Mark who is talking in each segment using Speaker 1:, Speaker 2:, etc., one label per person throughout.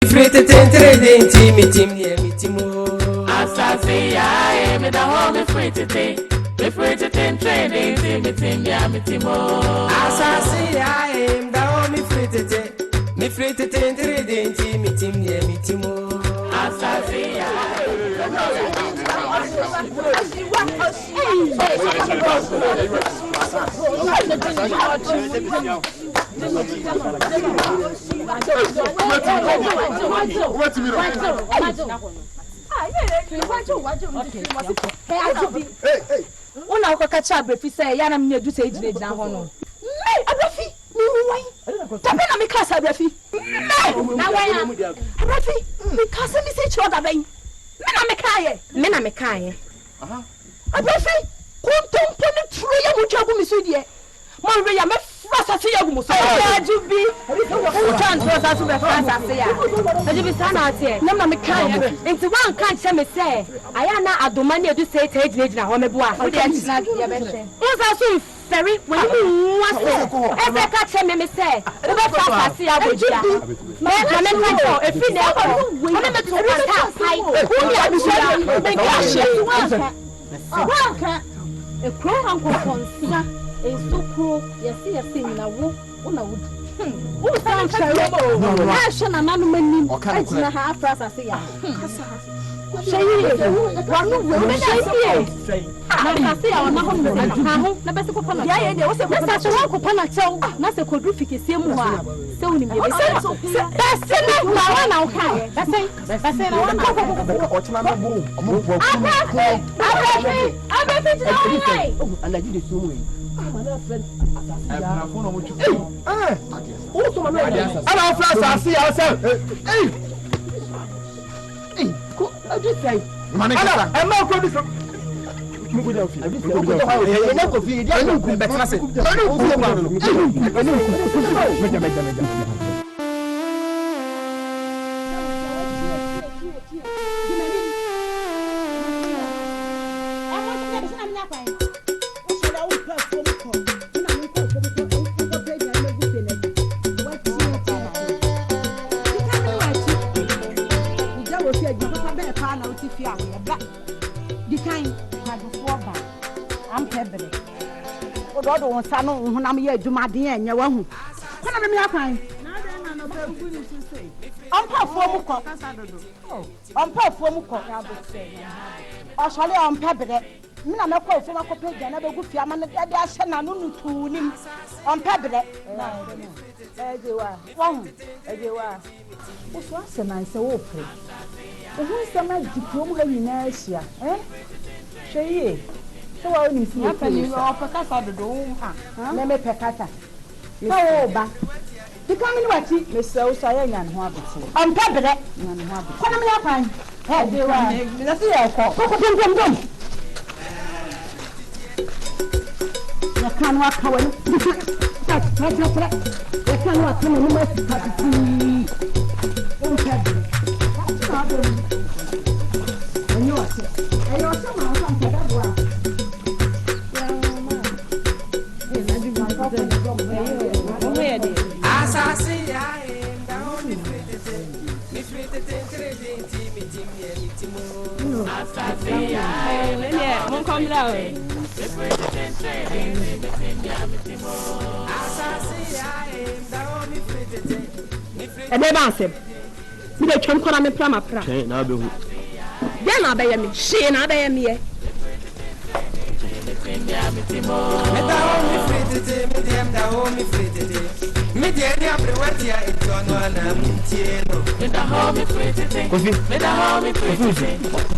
Speaker 1: Mefiri tete de nti metim deɛ metim o.
Speaker 2: Asase ya e me da hɔ me firi tete. Me firi tete ntrɛde nti metim deɛ metim o.
Speaker 1: Asase ya e mda hɔ mefiri tete. Mefiri tete de nti metim deɛ metim o.
Speaker 2: Asase ya.
Speaker 3: Wona wokɔka kyerɛ Abrafi sɛ ɛyɛ a na mene adu sɛ gyinagyina hɔ no. Me, Abrafi, mehu wan? Dabɛn na mekaa sɛ Abrafi? Me, na wan a? Abrafi, mekaa sɛ mesi kyerɛ wo dabɛn? Me na mekaeɛ. Me na mekaeɛ. Abrafi, kontompo ne turo yɛ motwa agu me so yi deɛ, Monhwɛ yi a, mɛfra asase yi agu mo so. Adwo bi, wotwa ntorɔ san so bɛfra asase yi a. Adwo bi, saa na ɔteɛ. Nam na mekaeɛ. Nti woanka ankyerɛ me sɛ ayɛ a na Adoma ne Adu Sei taa gyinagyina hɔ, meboa? Wo deɛ kyena yɛbɛhwɛ. Wonsan so mfɛre w'anim ngu ase ɛsɛ ka kyerɛ me me sɛ wobɛfra asase yi abɔ dua. Me, ma menka nkyerɛ wo, ɛfiri nnɛ rekɔ, wo ne me to kwanta apae, wo ne adua, menka hwee.
Speaker 4: Woanka. Ekurow ha nkɔnkɔnsa nso kuro yɛse yɛse nyina wo wo na wodi. Wo san fɛre ɛhwɛ nananom anim agyina ha afra asase ya. Hwɛ yie wano wei hwɛ yie na asase ya ɔna hɔ no ka ho na bɛse kɔpa na kyɛw na sɛ sɛ wankɔpa na kyɛw na sɛ kɔduru fi kɛseɛ mu hɔ a sɛ wonim deɛ bɛsi bɛse na na wa na wokaeɛ bɛse bɛse na wa na Abrafi! Abrafi! Abrafi gyina hɔ yɛ!
Speaker 5: Ɛna afra asase yà sɛ ɛna ɛma kɔ bi sɛ
Speaker 3: Wode wo nsa no wo honam yɛ adwumaden a ɛnyɛ wahu kɔ na memea kwan ɔmpa afuo mu kɔ ɔmpa afuo mu kɔ ɔsɔre a ɔmpɛ berɛ me na mɛkɔ afuo mu akɔpɛ aduane abɛgu fie ama no de ahyɛ n'ano no tuu nim ɔmpɛ berɛ wahu
Speaker 6: Wo so ahyɛ nan sɛ worepere. Wo ho nsɛm agye kurom ha nyinaa ahyia eh? Hwɛ yie, sɛ woa wonim sɛ yɛpɛ wo sa.
Speaker 3: Ɔpɛ kasa dodo wo ha. Me mepɛ kasa. Sɛ woreba. Keka me ne w'akyi.
Speaker 6: Mesrɛ wo so ayɛ nya ne ho aboterɛ.
Speaker 3: Ɔmpɛ berɛ.
Speaker 6: Nya ne ho aboterɛ.
Speaker 3: Kɔ na menya kwan.
Speaker 6: Adewa. Mesɛ sɛ yɛrekɔ.
Speaker 3: Kɔkɔ dom dom dom. Yɛka no aka w'ani. Kyerɛkyerɛkyerɛ. Yɛka no aka n'anim asi patisii. Wompɛ berɛ. Wakye na abɔ mu. Ɛnyɛ ɔhyɛ. Ɛyɛ ɔhyɛ ma wo sɛ mpɛ bɛboa.
Speaker 1: Asase ya e mda hɔ mefiri tete. Mefiri tete ntere de nti metim deɛ metim o.
Speaker 2: Asase ya e me da hɔ me firi tete. Me firi tete ntrɛde nti metim deɛ metim o.
Speaker 1: Asase ya e mda hɔ mefiri tete. Mefiri
Speaker 3: Ɛbɛba asɛm. Mede twam kɔ na mepra mapra.
Speaker 7: Twɛn na wobɛhu.
Speaker 3: Dɛn na abɛyɛ me? Hwee na abɛyɛ meɛ.
Speaker 1: Meda hɔ mefiri tete, me deɛ meda hɔ mefiri tete. Me deɛ ne aberewatia nti ɔno ana montie no.
Speaker 2: Meda hɔ me firi tete.
Speaker 7: Kofi.
Speaker 2: Meda hɔ me firi
Speaker 7: Kofi
Speaker 2: tete.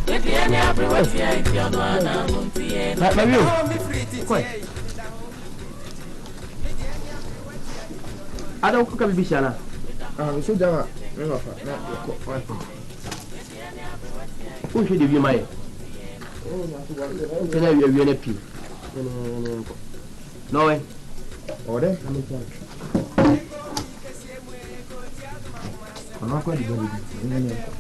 Speaker 2: Me deɛ ne aberewatia nti ɔno ana montie no.
Speaker 7: Na na
Speaker 1: Meda
Speaker 7: wio.
Speaker 1: hɔ mefiri tete.
Speaker 7: Kɔe. Ada woka biribi hyia na.
Speaker 5: Ah, nso gya ma me wafa na yɛkɔ ɔe.
Speaker 7: Wohwɛ de wiem ayɛ. Sɛ na awia awia na pii. Na ɔwɛ.
Speaker 5: Ɔwɔ dɛ. Ɔno akɔ adi baabi. Ɛnyɛ ne nkɔ.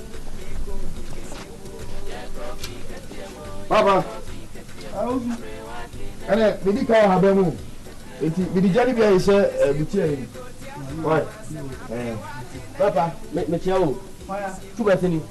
Speaker 5: Papa. Ɛnɛ medi ka wɔ ha mu. Nti mede gya no bi ayɛ sɛ butia yi. Why? Papa.
Speaker 7: Me mekyia wo. Tubasini.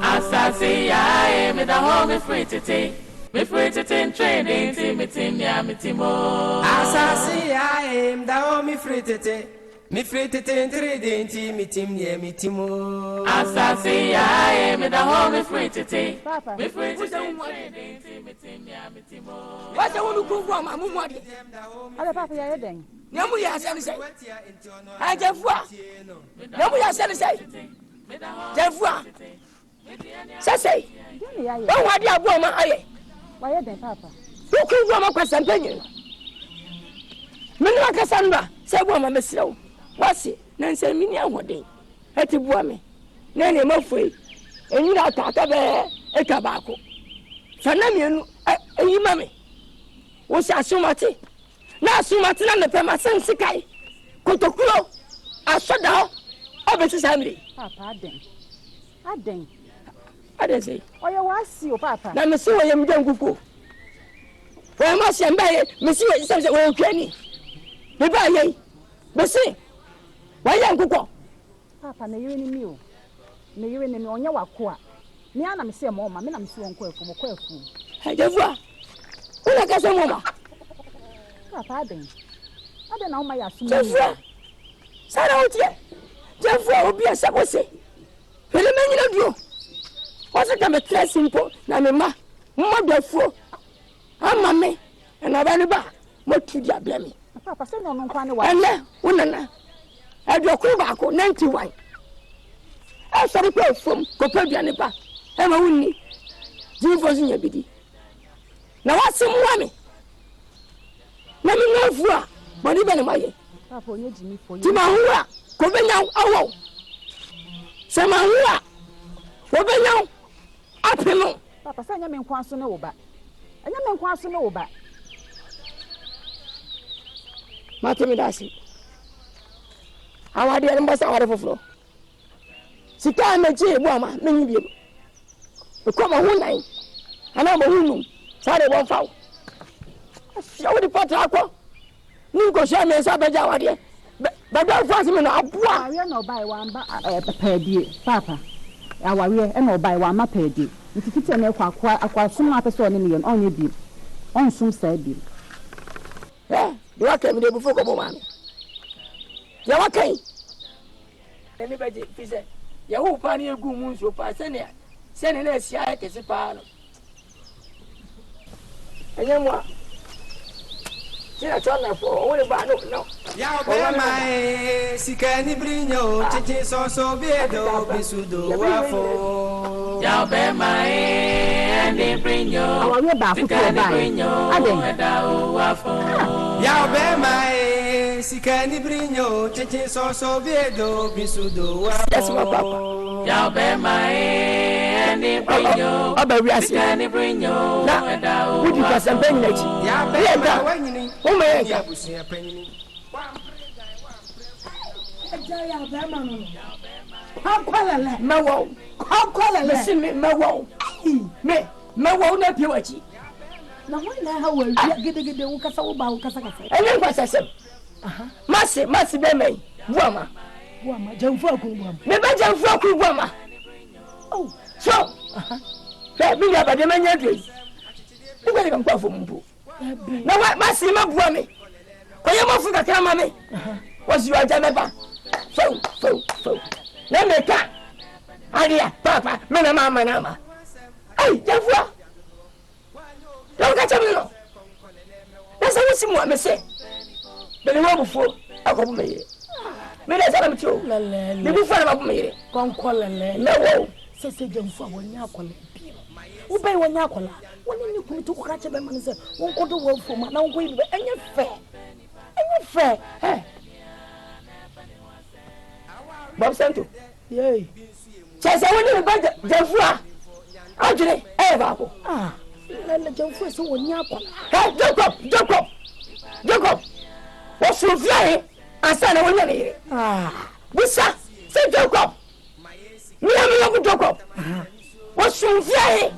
Speaker 2: Asase ya e me da hɔ me firi tete me firi tete ntrene nti me tim nea me tim o.
Speaker 1: Asase ya e me da hɔ me firi tete me firi tete ntrene nti me tim nea me tim o.
Speaker 2: Asase ya e me da hɔ me firi tete me firi tete ntrene nti me tim nea me tim o.
Speaker 8: Wasa wo no kuru ama mo mu adeɛ.
Speaker 6: Ada papa yɛyɛ dɛn?
Speaker 8: Na mu yɛ asɛm sɛ agyafua na mu yɛ asɛm sɛ gyafua sɛsɛ wɔn ade aboa ma ayɛ wokuru boa ma kwasɛmpɛ nyina mene wakasa no ba sɛ boa ma mesrɛ wo wase na nsɛ menni ahoɔden ɛte boa me na nneɛma fue ɛnyina ataata bɛɛ ɛka baako fa na mmienu ɛyi ma me wo sɛ asomate Na asomatena na mepɛ m'asɛm sikae kotokuro asɔ da hɔ ɔbɛsi saa mmere yi.
Speaker 6: Paapa adɛn? Adɛn?
Speaker 8: Adɛn sɛ?
Speaker 6: Ɔyɛ w'ase o paapa.
Speaker 8: Na mese wɔyɛ me dwankukuo. Wɔyɛ m'ase a mbaayɛ mese wɔ sɛ sɛ wɔyɛ okuani. Mebaayɛ yi mese wɔyɛ nkokɔ.
Speaker 6: Paapa ne yere ne me o. Me yere ne me, ɔnyɛ w'akoa. Me ara na mese ɛma ɔma, me na mese ɔnkɔ afuom, ɔkɔ afuom.
Speaker 8: Agyafua, wo na kasa mu ɔma.
Speaker 6: Paapa adɛn? Adɛn na woma yɛ asom
Speaker 8: Gyafua, saa na woteɛ. Gyafua, obi a sɛ wose, hwɛ ne manyina duro. Wɔse ka metra ase mpo na me mma, mommɔdɔ afuo ama me, na ɔba no ba a, moatu de abrɛ me.
Speaker 6: Paapa, sɛ nyɛ ɔno nko ara ne w'ase.
Speaker 8: Ɛnnɛ, wo nana, aduokron baako, 91, ɛsɔre kɔ afuom kɔpɛ aduane ba ɛma wonni. Gyimifoɔ nso nya bi di. Na w'ase mmoa me na me nya afuo a, bɔne bɛ na mayɛ?
Speaker 6: Paapa, ɔnyɛ gyimifoɔ.
Speaker 8: Nti maho a, kɔbɛnya awɔ wo. Sɛ maho a, wɔbɛnya wo apem wo.
Speaker 6: Paapa, sɛ ɛnyɛ me nko ara so ne wo ba. Ɛnyɛ me nko ara so ne wo ba.
Speaker 8: Mate meda ase. Awadeɛ no mbɔ sɛ awade foforɔ. Sika a mɛgye ebu ama menyi bio. Mekɔ ma ho nan anaa ma ho num saa de wɔmfa wo. Ahyia wo de patra akɔ ne nkosua mmiɛnsa bɛgye awadeɛ. Bɛdɔ afu ase me no aboa.
Speaker 6: Awareɛ na ɔbaeɛ wamba paadie paapa awareɛ ɛna ɔbaeɛ wamma paadie nti fiti ɛnɛ ɛkɔ akoa akoa som no a apɛ sɛ ɔne no yɛ no ɔnyɛ biom ɔnsom saa biom.
Speaker 8: Hwɛ, deɛ waka yi, mede abufuo kɔbɔ maame. Deɛ waka yi, n'ani bɛgye, ɛfiri sɛ yɛwoo paa na yɛguu mu nsuo paa sɛnea sɛnea na asi ayɛ kɛse paa no. Ɛnyɛ mo a, sɛ na Chinafoɔ wɔn ne baa no no.
Speaker 1: Yaw bɛrima ee, sika ni biri nyɛ o, kyekye sɔsɔ bi edo bi su do wafo.
Speaker 2: Yaw bɛrima ee, ɛni biri nyɛ o,
Speaker 6: Awareɛ baako
Speaker 2: sika
Speaker 6: pɛ
Speaker 2: ni
Speaker 6: ɔbaeɛ.
Speaker 2: biri nyɛ o,
Speaker 6: Adɛn?
Speaker 2: ɛda o wafo.
Speaker 1: Yaw bɛrima ee, sika ni biri nyɛ o, kyekye sɔsɔ bi edo bi su do
Speaker 8: Yes, my papa.
Speaker 1: wafo.
Speaker 2: Yaw bɛrima ee, ɛni biri nyɛ o,
Speaker 8: Ɔba wiase
Speaker 2: sika ni biri nyɛ o,
Speaker 8: na
Speaker 2: ɛda o
Speaker 8: wodi
Speaker 2: wafo.
Speaker 8: kwasɛmpa nyina akyi.
Speaker 1: Yaw
Speaker 8: Woyɛ
Speaker 1: bɛrima
Speaker 8: nka,
Speaker 1: wanyini,
Speaker 8: woma yɛ
Speaker 1: ni
Speaker 8: nka.
Speaker 1: abusua panyini.
Speaker 9: Agya yɛ abɛɛma no no. Kɔkɔlɛlɛ.
Speaker 8: Mɛwɔ wo.
Speaker 9: Kɔkɔlɛlɛ.
Speaker 8: Mesi me mɛwɔ wo. Me mɛwɔ wo na apue w'akyi.
Speaker 9: Na hwan na ɛha wɔ awia gedegede wo kasa wo ba wo kasa kasa.
Speaker 8: Ɛnyɛ nkwasasɛm. Mase mase bɛrima yi buama.
Speaker 9: Buama gyamfo akunu buama.
Speaker 8: Me ba gyamfo akunu buama.
Speaker 9: Oh.
Speaker 8: So. Hwɛ me nua ba deɛ manya aduro yi. Wokɔ de ka nkɔ afɔ mu mpo. Na wa mase ma bua me. Kɔyɛ mɔfo kakra ma me. Wɔsi wagya mɛba. Fɛw fɛw fɛw. Na meka adeɛ paapa me na ma ama na ama. Ei gyamfo. Na woka kyerɛ me no, na sɛ wosi mu a mese mede wo abufuo akɔbo me yere. Mede sɛ na mete o, me bufuo na mabo me yere. Mɛwɔ wo.
Speaker 9: Sɛ sɛ gyamfo a wɔnyɛ akwadaa bi no, wobɛyɛ wɔnyɛ akwadaa, wɔne ne kunu to kɔka kyerɛ bɛrima no sɛ wɔnkɔdɔ wɔn afuom anaa wɔnkɔyɛ biribi, ɛnyɛ fɛ, ɛnyɛ fɛ.
Speaker 8: Ɛ Bob Santo.
Speaker 9: Yei.
Speaker 8: Kyerɛ sɛ wo ne wo ba Gyamfua adwene yɛ baako.
Speaker 9: Ah, lɛlɛ Gyamfua sɛ wɔnyɛ akwadaa.
Speaker 8: Hɛ, Jacob, Jacob, Jacob, wɔsoro fie ahe ansa na wɔnya ne yere?
Speaker 9: Ah.
Speaker 8: Bisa sɛ Jacob, me a me yɔnko Jacob, wɔsoro fie ahe?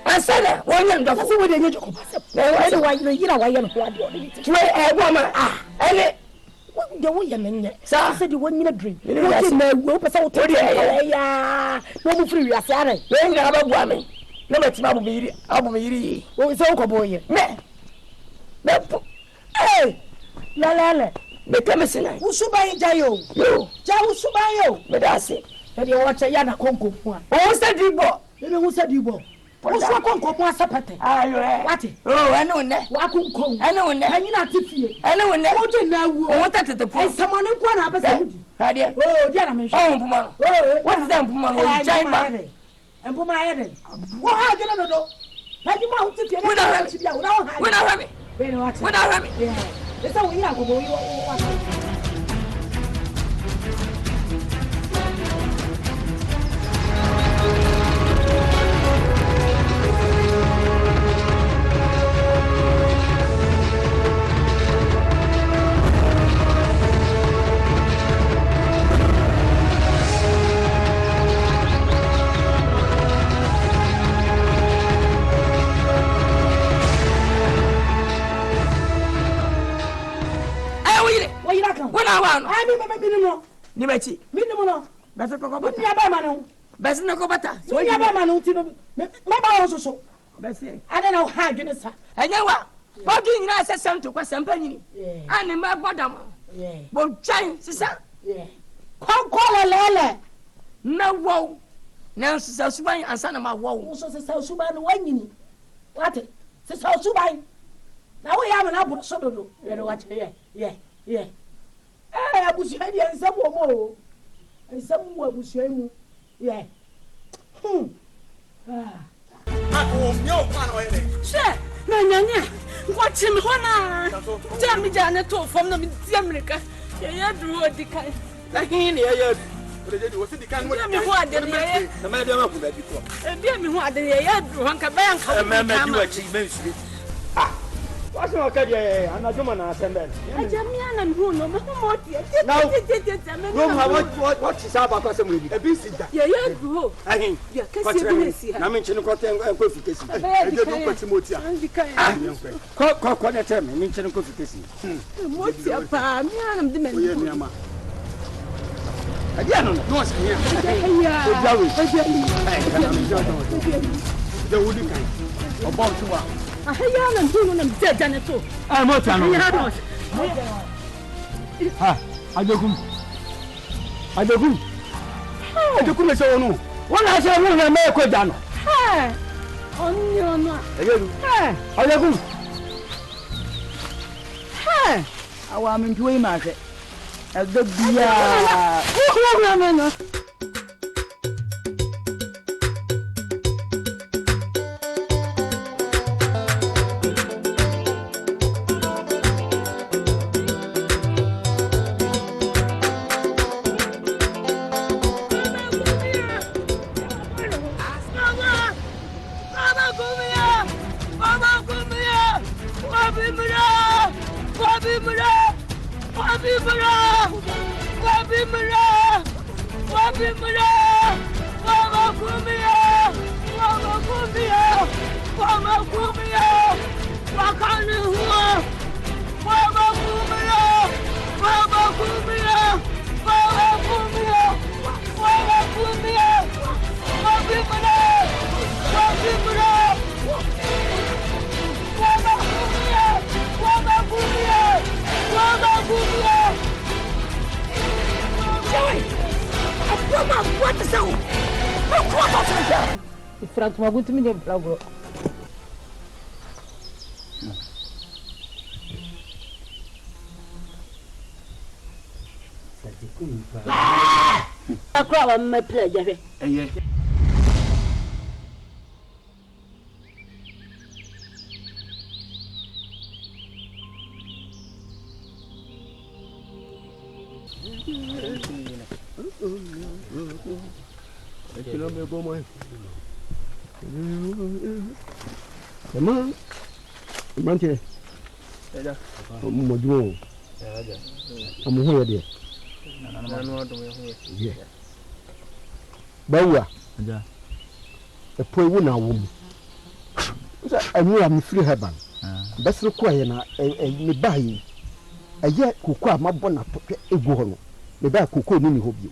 Speaker 8: Ansa na wɔnyɛ ndɔfo.
Speaker 9: Sɛ wɔde ɛnyɛ Jacob asɛm. Ɛne wayere yere a wayɛ ne ho adeɛ ɔde ne ti.
Speaker 8: Tue ɛɛboa ma ɛne.
Speaker 9: Deɛ woyɛ no nyɛ.
Speaker 8: Saa.
Speaker 9: Sɛ deɛ wɔnyina dure.
Speaker 8: Mene wiase.
Speaker 9: Wogye na awu wopɛ sɛ wote
Speaker 8: Wodeɛ ɛyɛ.
Speaker 9: nkwadaa yi ara na wɔn firi wiase ara.
Speaker 8: Wei nyinaa bɛboa me na matumi abɔ me yere abɔ me yere yie.
Speaker 9: Sɛ wokɔbɔ wo yere.
Speaker 8: Mɛ mɛpo.
Speaker 9: Ee lɛlɛlɛ.
Speaker 8: Meka me se nan.
Speaker 9: Wo suban gyae o.
Speaker 8: Yoo.
Speaker 9: Gyae wo suban o.
Speaker 8: Meda ase.
Speaker 9: Ɛdeɛ wɔkyɛ yɛ na kɔnkɔn mu a.
Speaker 8: Wo sɛ di bɔ.
Speaker 9: Ebi ho sɛ di bɔ. Wosu akɔnkɔn mu asɛ pɛtɛ.
Speaker 8: Ayo ɛ.
Speaker 9: Wate.
Speaker 8: Oo ɛne wo nnɛ.
Speaker 9: Wakonkɔn.
Speaker 8: Ɛne wo nnɛ.
Speaker 9: Ɛnyina ate fie.
Speaker 8: Ɛne wo nnɛ.
Speaker 9: Wogye nna awuo.
Speaker 8: Wo ho tɛ tete pono.
Speaker 9: Nsɛmɔne nko ara na apɛ sɛ wodi.
Speaker 8: Adeɛ.
Speaker 9: Oo di ana menhwɛ.
Speaker 8: Ɔho mpoma no.
Speaker 9: Oo.
Speaker 8: Wote sɛ mpoma no ogyan ba.
Speaker 9: Mpoma ayɛ dɛ. Wo ha adwene dodo. Pɛgye mu a wote fie na
Speaker 8: Wona
Speaker 9: akyi bi a wona wo ha.
Speaker 8: Wona hwɛ me.
Speaker 9: Bɛn na wate.
Speaker 8: Wona hwɛ me.
Speaker 9: Yeah. Ɛsɛ wo yere akɔbɔ wo yere wo wate.
Speaker 8: Ɛyɛ wo yere.
Speaker 9: Wo yere aka ho.
Speaker 8: Wo na awa no.
Speaker 9: Ayi mi mi mi no.
Speaker 8: Ni m'akyi.
Speaker 9: Mi ni mu no.
Speaker 8: Bɛsɛ kɔkɔ bata.
Speaker 9: Mi nua bɛɛ ma ne ho.
Speaker 8: Bɛsɛ ne kɔ bata.
Speaker 9: Mi nua bɛɛ ma ne ho ti no mɛ ba wɔn soso.
Speaker 8: Bɛsɛ.
Speaker 9: Adɛ na ɔha adwene sa.
Speaker 8: Ɛnyɛ wa. Bɔdwe nyinaa sɛ sɛm to kɔ sɛmpa nyini. A ne mma bɔ dam. Bɔtwan sisa.
Speaker 9: Kɔnkɔ lɛlɛɛlɛ.
Speaker 8: Mɛwɔw. Nanso sɛ suban ansa na mawɔw.
Speaker 9: Wo nso sesa suban no wanyini. Wate sesa suban. Na woyɛ ama no aboro so dodo. Yɛde wakyɛ yɛ yɛ yɛ. Ɛɛ abusua yi deɛ nsɛm wɔ mu o. Nsɛm wɔ abusua yi mu. Yɛ. Hmm. Ah.
Speaker 3: Hwɛ, na anyane a wɔkye me hɔ no ara gyaa me gyaa no too fam na metia mmirika. Yɛyɛ aduru hɔ di kan.
Speaker 7: Na he ne yɛyɛ aduru?
Speaker 3: Ebi a mehu ade no yɛyɛ. Ebi a mehu ade no yɛyɛ aduru hɔ nka bɛyɛ nka wo
Speaker 7: mmarima di w'akyi mɛnsuro. Ah, w'asɛm a ɔka deɛ yɛ anadwo ma na asɛm bɛn no.
Speaker 3: Agya me ara na mehu no, mehu ma ɔteɛ
Speaker 7: Na wo,
Speaker 3: tiatiatiatia me
Speaker 7: kurom
Speaker 3: na
Speaker 7: ha
Speaker 3: mehu no.
Speaker 7: wɔte saa abakɔ asɛm wei bi. Ebi nsi da.
Speaker 3: Yɛyɛ aduru hɔ.
Speaker 7: Ahe,
Speaker 3: Dua kɛseɛ
Speaker 7: kɔkyerɛ
Speaker 3: bi na
Speaker 7: me
Speaker 3: esi ha.
Speaker 7: na menkye no nkɔtɛ nkɔ fi kɛsi.
Speaker 3: Ɛbɛyɛ adi kan a, adi kan a.
Speaker 7: Ah, kɔ kɔ kɔ na kyerɛ me, menkye no nkɔ fi kɛsi.
Speaker 3: Motia paa, me ara na mede m'ani hu.
Speaker 7: Ɛdeɛ no no, na ɔsɛ hia. Ogya wei. Gya wodi kan. Ɔbɔ nto wa.
Speaker 3: Aha yi ara na mehu no na mede agya ne to.
Speaker 7: Ɛ motia no.
Speaker 3: Aha yi ara na ɔsɛ.
Speaker 7: Ha, Agyekum. Agyekum. Agyekum ɛsɛ wɔn o. Wɔn na ahyɛ wɔn na mɛ kɔ gya no.
Speaker 3: Ɔne ɔno a.
Speaker 7: Ɛyɛ du. Agyekum.
Speaker 6: Hɛ! Awa me ntuo yi ma hwɛ. Ɛdɔ biara.
Speaker 3: Wohurahura me no.
Speaker 6: Efura ntomago ntumi nyɛ mpira agorɔ.
Speaker 9: Akora a wamma pira agya hwɛ.
Speaker 7: Ɛyɛ.
Speaker 5: Ɛma mmeranteɛ mo adwuma o na mo ho yɛ deɛ yɛ bawua ɛpɔ ewu na awo mu. Sɛ ɛno a mefiri ha ba no, bɛsere kɔeɛ na mebaeɛ yi, ɛyɛ koko a mabɔ no atɔpɛ gu hɔ no, mebaeɛ koko no nni hɔ bio.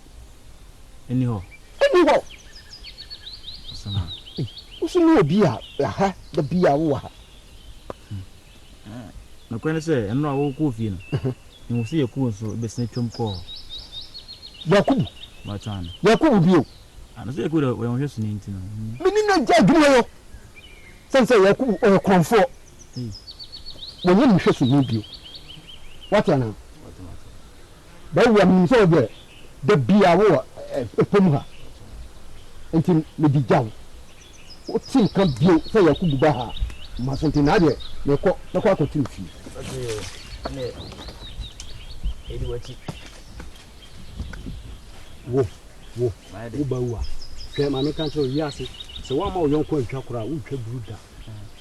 Speaker 10: Ɛnni hɔ?
Speaker 5: Ɛnni hɔ. Wo nso ne obi a aha da biara wowɔ ha.
Speaker 10: Nokorɛ ne sɛ, ɛno a wokɔɔ fie no, mehu sɛ Yakubu nso bɛsene twam kɔɔ hɔ.
Speaker 5: Yakubu?
Speaker 10: Matwaa no.
Speaker 5: Yakubu bio?
Speaker 10: Ah, na sɛ Yakubu deɛ ɔyɛ wo hwɛsoni nti no.
Speaker 5: Me ne no agya adwuma yɔ. Sɛne sɛ Yakubu ɔyɛ korɔmfoɔ. Wɔnyɛ me hwɛsoni bio. Woate anaa? Bɛwo a menim sɛ wo deɛ da biara wowɔ ɛfam ha. Nti mede gya wo. Wote nka bio sɛ Yakubu ba ha a, ma so nti na deɛ mekɔ, mɛkɔ akɔto no fie.
Speaker 10: Okay o, ɛneɛ yɛdi w'akyi.
Speaker 5: Wo, wo, wo ba wu a, hwɛ ma menka nkyerɛ wo, wiase, sɛ woamma wo yɔnko antwa koro a, wontwa duru da.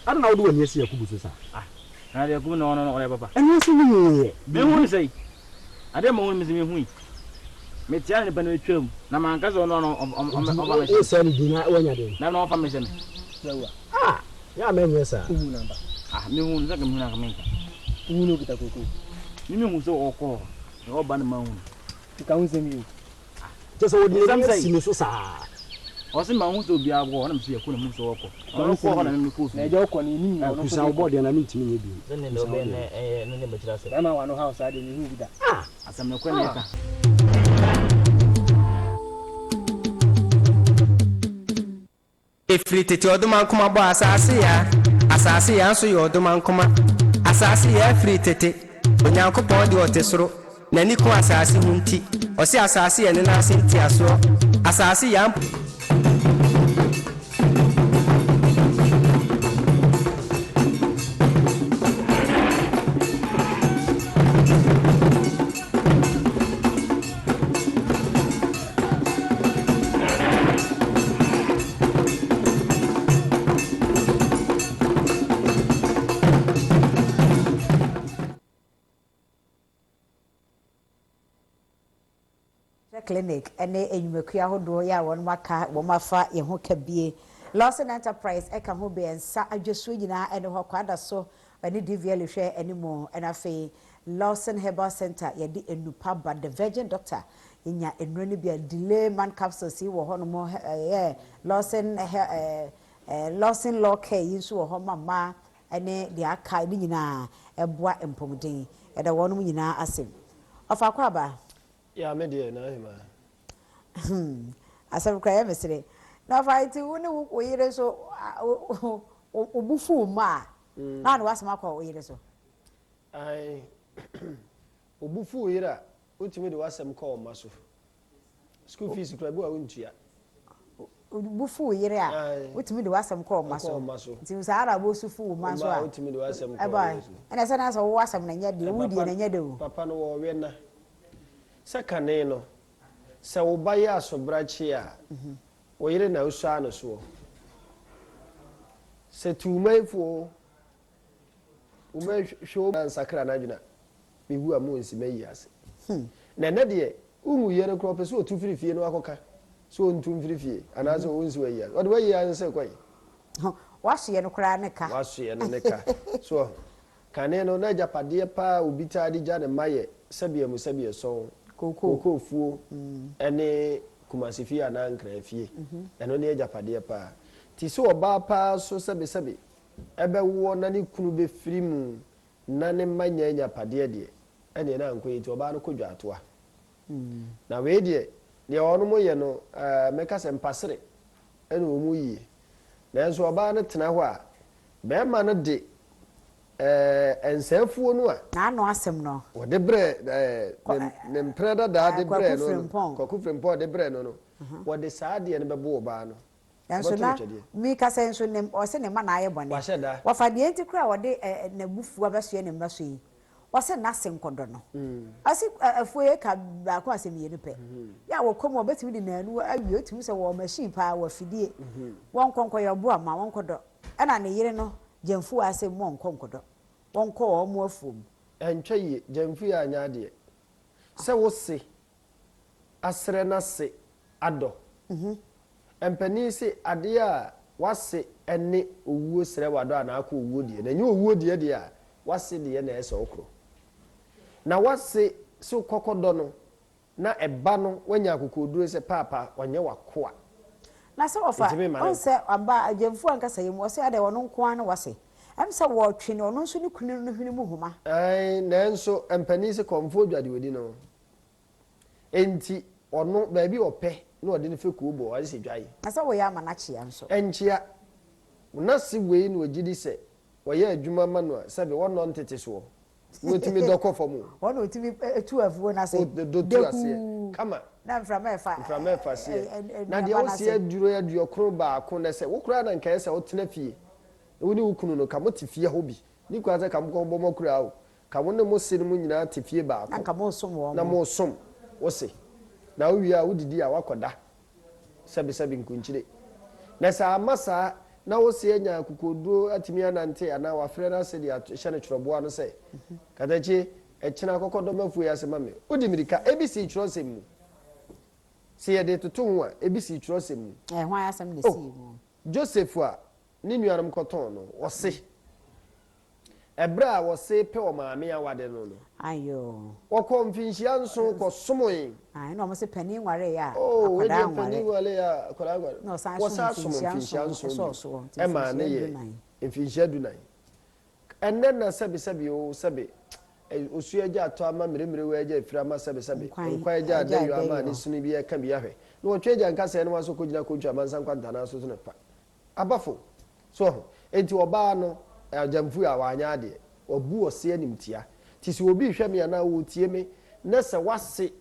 Speaker 5: Adɛn na wode w'ani asi Yakubu so saa?
Speaker 10: Ah, na deɛ Yakubu na ɔno no ɔyɛ papa.
Speaker 5: Ɛno nso wonhuiɛ?
Speaker 10: Menhu no sɛi. Adeɛ ma ɔhunu me sɛ mehui. Metia na nipa no atwam, na manka sɛ ɔno ano ɔmfa me hyɛ me.
Speaker 5: Wosɛe ne din na woanya dɛn?
Speaker 10: Na na ɔmfa me hyɛ me.
Speaker 5: Ah, yɛ a mɛnyɛ saa.
Speaker 10: Wohu no ampa? Ah, mehu no, sɛ nka mehu no anka menka.
Speaker 7: Wohu no okita kookoo?
Speaker 10: Me mehu sɛ ɔkɔ hɔ, na ɔba no manhu no.
Speaker 7: Nka wo nsɛm yi o.
Speaker 5: Kyerɛ sɛ wɔde n'ani asi me so saa.
Speaker 10: Ɔse manhu sɛ obiara wɔ hɔ, na mese yɛkɔ na mehu sɛ ɔkɔ. Ɔno kɔɔ hɔ na me mekɔɔ fie.
Speaker 7: Na agya ɔkɔ no yɛnim nea ɔno nso
Speaker 5: Kusa
Speaker 7: de
Speaker 5: wobɔ
Speaker 7: kɔ.
Speaker 5: deɛ na mentumi nyɛ bio.
Speaker 10: Sɛ ne
Speaker 5: Kusa
Speaker 10: ɔbɛn
Speaker 5: wo
Speaker 10: na
Speaker 5: deɛ.
Speaker 10: ɛyɛ no ne bɛkyerɛ asɛm.
Speaker 7: Bɛrima w'ano haw saa deɛ menhuu bi da.
Speaker 5: Ah!
Speaker 10: Asɛm nokorɛ na ɛka.
Speaker 1: Ɛfiri tete ɔdomankoma bɔɔ asaase yaa, asaase yaa nso yɛ ɔdomankoma. Asaase yaa firi tete, Onyankopɔn deɛ ɔte soro, n'ani ku asaase ho nti, ɔse asaase yɛ ne nan ase ntiasoɔ. Asaase yaa mpo.
Speaker 11: Clinic ne nnwumakuo ahodoɔ yɛ a wɔn aka wɔn afa yɛn ho ka bie. Lawson Enterprise ka ho bɛ nsa adwasuo nyinaa ne hɔ Kwada so ne DVLA hwɛ anim ɛna afei Lawson Herbal Center yɛde nnupa ba The Virgin Doctor Yɛnya nnuro no bi a Delay man capsules yi wɔ hɔ nom ɛyɛ Lawson Lawson Law Care yi nso wɔ hɔ ma mmaa ne deɛ aka ne nyinaa ɛboa mpɔmuden. Yɛda wɔnom nyinaa ase. Ɔfa kɔ aba.
Speaker 12: Yeah me deɛ na ahemaa.
Speaker 11: Hmm asɛm koraa ɛyɛ me sere. Na ɔfa nti wo ne wo yere nso wo bo fu wo mma a na wode w'asɛm akɔ wo yere so?
Speaker 12: Ae wo bo fu wo yere a Wotumi de w'asɛm kɔ wo mma so. School fees koraa, ebi wɔ a wontua.
Speaker 11: Wo bo fu wo yere a, wotumi de w'asɛm kɔ wo mma so. Nti saa ara na wo su fu wo mma nso a,
Speaker 12: wotumi de w'asɛm kɔ wo mma so.
Speaker 11: Ɛna sɛ na sɛ wo asɛm no nyɛ de, wo deɛ no nyɛ de o.
Speaker 12: Papa no wɔwe na. Sɛ kane no, sɛ wo ba yɛ asobrakye a, wo yere na osuaa no soɔ. Sɛ tuumanfoɔ o, Wobɛhwɛ wo ansakra n'adwene a, mewu a monsi m'ayi ase. Na ɛnnɛ deɛ, wonwuiɛ no koraa ɔpɛ sɛ ɔtu firi fie na wakɔka sɛ ɔntu mfiri fie anaasɛ ɔnsi w'ayi ase. Ɔde w'ayi ase kɔ he?
Speaker 11: W'asoɛ no koraa ne ka.
Speaker 12: W'asoɛ no ne ka. So wahu? Kane no, na agyapadeɛ paa a obi taa de gya ne mma yɛ sɛbeɛ mu sɛbeɛ sɔn, kookoo fuo ne Kumasi fie anaa Nkran fie. Ɛno ne agyapadeɛ paa. Nti sɛ ɔbaa paa so sɛbesɛbe ɛbɛwoɔ na ne kunu bɛfiri mu na ne mma nya agyapadeɛ deɛ, ɛnneɛ na ankɔ yie nti ɔbaa no kɔ dwaatoa. Na wei deɛ, deɛ wɔnom yɛ no, ɛɛ, mɛka sɛ mpasere na wɔn yie. Nanso ɔbaa no tena hɔ a, barima no de, ɛɛ, nsaafuo no a.
Speaker 11: N'ano asɛm no.
Speaker 12: Wɔde brɛɛ, ɛɛ, ne, ne mpena dadaa de brɛɛ no no, Kwaku Frimpong de brɛɛ no no, wɔde saa adeɛ no bɛbo ɔbaa no.
Speaker 11: Nanso na Mika sɛ nso ne ɔse ne mma na ayɛ bɔne. Wɔfa deɛ nti koraa a ɔde n'abufuo abɛsoɛ ne mma so yi, ɔse n'ase nkɔdɔ no. Ɔse afuo yi eka baako asɛ mmienu pɛ. Yɛ a wɔkɔ mu a wɔbɛtumi de nanu awie, wotumi sɛ wɔwɔ machine paa, wɔ afidie. Wɔnkɔ nkɔyɛ ɔboa mma wɔnkɔdɔ. Ɛna ne yere no Gyamfuaa se wɔnkɔ nkɔdɔ, wɔnkɔ wɔn afuo mu.
Speaker 12: Ɛntwa yie, Gyamfuaa anyɛ adeɛ. Sɛ wose asrɛ n'ase adɔ. Mpanin se adeɛ a W'ase ne owuo srɛ w'adɔ anaa akɔ owuo deɛ, na ɛnyɛ owuo deɛ deɛ a, w'ase deɛ na ɛsɛ ɔkorɔ. Na w'ase so kɔkɔdɔ no, na ɛba no w'anya akokoɔduro sɛ paapa ɔnyɛ w'akoa.
Speaker 11: Na sɛ ɔfa,
Speaker 12: Ntumi mma no
Speaker 11: ɔhu
Speaker 12: nkɔ.
Speaker 11: sɛ aba agyamfuo ankasa yi mu, ɔse adɛn ɔno nko ara ne w'ase? Ɛm sɛ wɔɔtwe no ɔno nso ne kunu no hwene mu homa.
Speaker 12: Ae, nanso mpanin se kɔmfoɔ dwa deɛ ɔdi no. Enti ɔno, baabi a ɔpɛ na ɔde ne fekuo bɔ, ɔayɛ sɛ dwae.
Speaker 11: Na sɛ woyɛ ama no akyea nso.
Speaker 12: Ɛnkyea. N'ase wei na ɔgye di sɛ wɔyɛ adwuma ma no a, sɛbe wɔnnɔ ntete soɔ, na ɔtumi dɔ kɔ fam o.
Speaker 11: Hɔ na ɔtumi tu afuo no ase.
Speaker 12: Ɔdɔ tu aseɛ kama.
Speaker 11: Na mframa ɛfa
Speaker 12: Mframa ɛfa aseɛ. Na
Speaker 11: nnuaba
Speaker 12: deɛ
Speaker 11: no
Speaker 12: wose
Speaker 11: ase.
Speaker 12: aduro aduɔkron baako na sɛ wo koraa na nka ɛyɛ sɛ wotena fie, na wo ne wo kunu no, ka mote fie hɔ bi. Nni kwan sɛ ka mokɔbɔ mo akuraa o. Ka wo ne mo se no mo nyinaa te fie baako.
Speaker 11: Na nka moresom wɔn.
Speaker 12: Na moresom wo se. Na wowie a, wodidi a, woakɔda sɛbesɛbe nkonkyire. Na sɛ amma saa, na wo se anya akokoɔduro atumi anante anaa wafrɛ n'ase de ahyɛ no twerɛboɔ ano sɛ, Katakyie, ɛkyena kɔkɔdɔm afuo yi ase ma me. Wodi mmirika. Ebi sii twerɛsɛm mu. Se yɛde retoto ho a, ebi sii twerɛsɛm mu.
Speaker 11: Ɛɛ, hwan asɛm na esii
Speaker 12: Oh,
Speaker 11: mu?
Speaker 12: Joseph a ne nuanom kɔtɔn no, ɔse. Ɛberɛ a wɔse pɛ ɔmaame awade no no.
Speaker 11: Ayoo.
Speaker 12: Wɔkɔɔ mfinhyia nson kɔsomoe.
Speaker 11: Ae, na wɔn se panin nwareeɛ a,
Speaker 12: Oh, wei
Speaker 11: akwadaa
Speaker 12: deɛ
Speaker 11: nware.
Speaker 12: panin nwareeɛ a, akwadaa nware.
Speaker 11: Na ɔsan
Speaker 12: Wɔsan
Speaker 11: som
Speaker 12: som
Speaker 11: mfinhyia
Speaker 12: mfinhyia
Speaker 11: nson
Speaker 12: nson
Speaker 11: sɔɔ
Speaker 12: bio.
Speaker 11: soɔ, nti
Speaker 12: Ɛmaa no
Speaker 11: mfinhyia
Speaker 12: yɛɛ
Speaker 11: dunan.
Speaker 12: mfinhyia dunan. Ɛnnɛ na sɛbesɛbe oo, sɛbe, ɛ, osuo agya atɔ ama mmeremmerewa agya afiri ama sɛbesɛbe,
Speaker 11: Nkwan
Speaker 12: nkwan agya
Speaker 11: agya
Speaker 12: adayɔ ama
Speaker 11: adayɔ.
Speaker 12: ne sini bi ɛka bi ahwɛ. Na wɔtwe agya nkasɛɛ no aso kɔgyina kontwa amansa nkwantanaa so so no pa. Abafo! So wahu? Enti ɔbaa no, agyamfui a, wanyɛ adeɛ. Wabu ɔse animtia. Nti sɛ obi rehwɛ me anaa ɔretie me, na sɛ w'ase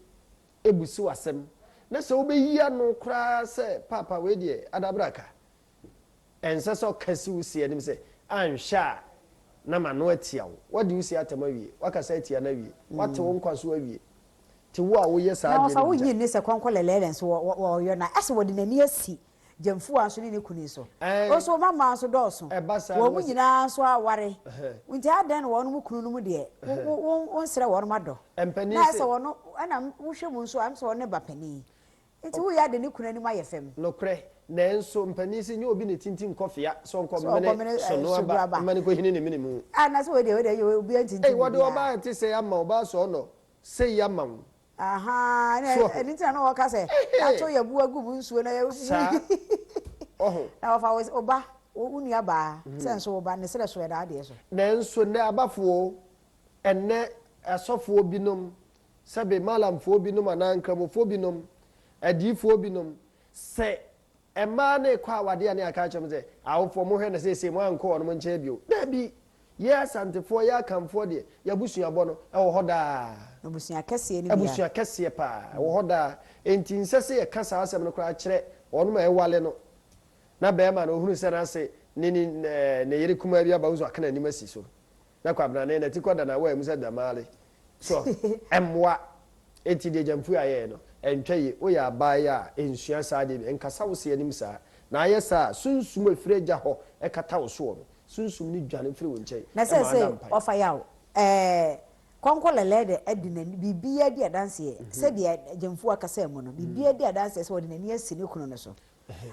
Speaker 12: bu siw asɛm, na sɛ wobɛyi ano koraa sɛ, Paapa, wei deɛ, adabraka. Ɛnsɛ sɛ ɔka si wo se anim sɛ, Anhwɛ a na m'ano atia wo. Woadi wo se atɛm awie. Woakasa atia no awie. Woate wo nkwa so awie. Nti wo a woyɛ saa
Speaker 11: Na
Speaker 12: adeɛ
Speaker 11: ɔfa
Speaker 12: no
Speaker 11: wo
Speaker 12: bi gya.
Speaker 11: nyi nni sɛ kɔnkɔ lɛlɛɛlɛ nso wɔ wɔ ɔyɔ na ɛsɛ wɔde n'ani asi Gyamfuwa nso ne ne kunu nso.
Speaker 12: Ɛɛ.
Speaker 11: Wo nso wo mmammaa nso dɔɔso.
Speaker 12: Ɛba saa na
Speaker 11: Wɔn
Speaker 12: wɔsi.
Speaker 11: nyinaa nso aware.
Speaker 12: Ɛhɛn.
Speaker 11: Nti adɛn na wɔn kununom deɛ, wo
Speaker 12: Ɛhɛn.
Speaker 11: wo wo wonsrɛ wɔn adɔ?
Speaker 12: Mpanin
Speaker 11: Na
Speaker 12: se.
Speaker 11: ɛsɛ wɔn, ɛna wohwɛ mu nso a, ɛm sɛ wɔn ne ba panin. Nti woyɛ ade ne kunu anim ayɛ fam.
Speaker 12: Nokorɛ, nanso mpanin se nyɛ obi na ɛtintim kɔfea sɛ ɔnkɔ
Speaker 11: Sɛ ɔnkɔ
Speaker 12: mene
Speaker 11: mene ɛɛ
Speaker 12: sono
Speaker 11: sobo
Speaker 12: aba
Speaker 11: aba.
Speaker 12: mma no nkɔhini ne mene mu.
Speaker 11: Ah, na sɛ wei deɛ, wei deɛ obiara ntintim
Speaker 12: Ei, wɔde
Speaker 11: obiara.
Speaker 12: ɔbaa a ɛte sɛɛ ama wo, ɔbaa sɔɔnɔ sei ama wo.
Speaker 11: Ahaa, na
Speaker 12: So
Speaker 11: ɛno nti na na wɔka sɛ, yɛato yɛn bo agu mu nsuo na yɛ.
Speaker 12: Saa. Ɔho.
Speaker 11: Na wɔfa wo wo ba, wo wo nua baa, sɛ nso wo ba, ne serɛ so ɛda adeɛ so.
Speaker 12: Nanso nnɛ abafoɔ, ɛnnɛ asɔfoɔ binom, sɛbe malamfoɔ binom anaa nkramofoɔ binom, adiyifoɔ binom, sɛ mmaa no rekɔ awadeɛ a ne yɛaka akyerɛ wɔn sɛ, awofoɔ monhwɛ na seesei moankɔ wɔnom nkyɛn bio. Dabi! Yɛn Asantefoɔ, yɛn Akanfoɔ deɛ, yɛn abusuabɔ no, ɛwɔ hɔ daa.
Speaker 11: Abusua kɛseɛ no bi a.
Speaker 12: Abusua kɛseɛ paa, ɛwɔ hɔ daa. Enti nsɛ sɛ yɛka saa asɛm no koraa kyerɛ wɔnom a ɛwale no. Na barima no, ɔhunu sɛ n'ase ne ne ne yere kumaa bi aba, wohu sɛ waka n'anim asi so. Na Kwabena ne n'ati kɔ da n'awaa mu sɛ damale. So ɛmmoa. Enti deɛ Gyamfui ayɛɛ no, ɛntwa yie. Woyɛ abaayewa a, nsua saa adeɛ bi. Nkasa wo se anim saa. Na ayɛ saa a, sunsum a ɛfiri agya hɔ kata wo soɔ no, sunsum no dwane firi wo nkyɛn
Speaker 11: Na
Speaker 12: ma ada
Speaker 11: seesei
Speaker 12: mpan.
Speaker 11: ɔfa yaw ɛɛ kɔnkɔ lɛlɛɛ dɛ adi n'ani biribiara di adanseɛ sɛdeɛ Gyamfua kasaa mu no biribiara di adanseɛ sɛ ɔde n'ani asi ne kunu no so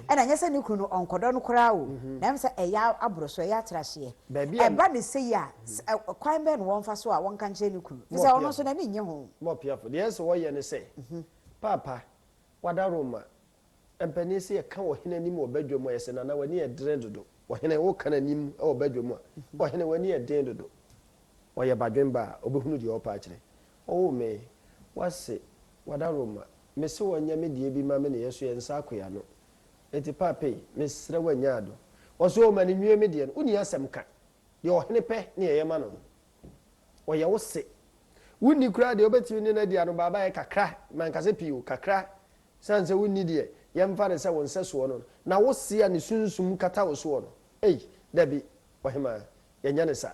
Speaker 11: Ɛna ɛnyɛ sɛ ne kunu no ɔnkɔdɔ no koraa o, na ɛm sɛ ɛyɛ aboro so, ɛyɛ atrahyeɛ.
Speaker 12: Baabi a.
Speaker 11: Ɛba no sei a, kwan bɛn na wɔmfa so a wɔnka nkyerɛ ne kunu? Firi sɛ ɔno nso n'ani nnye ho.
Speaker 12: Mɔpiafo, deɛ ɛsɛ sɛ wɔyɛ ne sɛ, Paapa, w'adaworoma, mpanin sɛ yɛka ɔhene anim wɔ badwa mu a, yɛsɛ Nana w'ani yɛ dene dodo. Ɔhene, woka n'anim wɔ badwa mu a, ɔhene w'ani yɛ den dodo. Ɔyɛ badwemba a, ɔbɛhunu deɛ ɔrepɛ akyerɛ. Ɔwoo me, w'ase, w'adaworoma, Mese wɔnyɛ me deɛ bi ma me ne yɛso yɛn nsa akoe ano. Enti paapei, mesrɛ wo anya ado. Ɔse o ma no nwie me deɛ no, wonni asɛm ka. Deɛ ɔhene pɛ ne yɛyɛ ma no no, ɔyɛ wo se. Wonni koraa deɛ wobɛtumi ne no adi anobaabaeɛ kakra, manka sɛ pii o, kakra. Sane sɛ wonni deɛ, yɛmfa no sɛ wo nsɛsoɔ no no, na wo se a ne sunsum kata wo soɔ no, ei, dabi, ɔhemaa, yɛnyɛ no sa.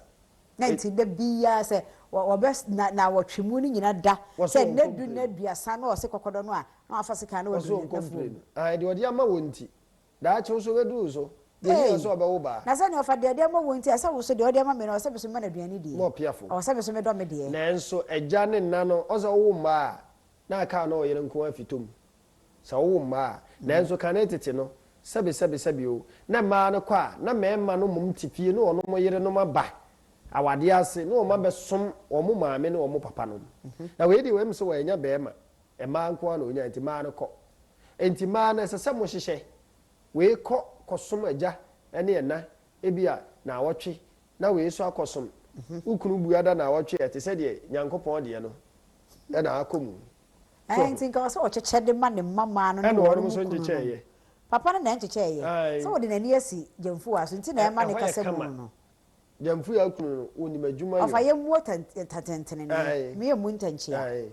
Speaker 11: Na nti da biara sɛ wɔbɛ na naawɔtwe mu no nyina da
Speaker 12: Wɔse
Speaker 11: sɛ
Speaker 12: wɔnkɔ
Speaker 11: nna du
Speaker 12: mprenu.
Speaker 11: nna aduasa na ɔse kɔkɔdɔ no a na wafa sekan na
Speaker 12: Wɔse
Speaker 11: waduru
Speaker 12: wɔnkɔ
Speaker 11: n'afuom.
Speaker 12: mprenu. Ae, deɛ ɔde ama wo nti, daakye wo nso wobɛduru wo so. Deɛ ɛhia
Speaker 11: Ei!
Speaker 12: sɛ ɔbɛwo baa.
Speaker 11: Na sɛdeɛ ɔfa deɛ ɔde ama wo nti, ɛsɛ wo nso deɛ ɔde ama me no, ɛwɔ sɛ me nso mema no aduane die.
Speaker 12: Ma ɔpiafo.
Speaker 11: Ɛwɔ sɛ me nso medɔ me deɛ.
Speaker 12: Nanso agya ne nna no, ɔsɛ wowo mma a, na aka wo ne wo yere nko ara fitɔ mu. Sɛ wowo mma a. Nanso kane tete no, Sɛbe sɛbe sɛbe o, na mmaa no kɔ a, na mmarima no mmom te fie ne wɔn yerenom aba awadeɛ ase ne wɔn abɛsom wɔn maame ne wɔn papa nom. Na wei deɛ wɔahu sɛ wɔannya barima, mmaa nko ara na wɔnyae nti mmaa no kɔ. Enti mmaa no ɛsɛ sɛ mohyehyɛ wei kɔ kɔsom agya ne ɛna ebia naawɔtwe na wei nso akɔsom wo kunu bua da naawɔtwe a ɛte sɛ deɛ Nyankopɔn deɛ no na akɔ mu.
Speaker 11: So
Speaker 12: Ɛɛ
Speaker 11: nti nka ɔsɛ ɔkyekyɛ de ma ne mma mmaa no ne
Speaker 12: Ɛna
Speaker 11: wɔn
Speaker 12: wɔnom
Speaker 11: mu
Speaker 12: nso
Speaker 11: kunu nom.
Speaker 12: nkyekyɛeɛ.
Speaker 11: Papa no na ɛnkyekyɛeɛ.
Speaker 12: Ae.
Speaker 11: Sɛ ɔde n'ani asi Gyamfuaa so nti na
Speaker 12: Ɛ
Speaker 11: ɛma ne
Speaker 12: ɛhɔ yɛ
Speaker 11: kasa mu
Speaker 12: kama.
Speaker 11: no.
Speaker 12: Gyamfuaa kunu no, ɔnim adwuma
Speaker 11: Ɔfa
Speaker 12: yɔ.
Speaker 11: yɛmmuo ntatentene,
Speaker 12: Ae.
Speaker 11: meyɛ mmu ntɛnkyea.
Speaker 12: Ae.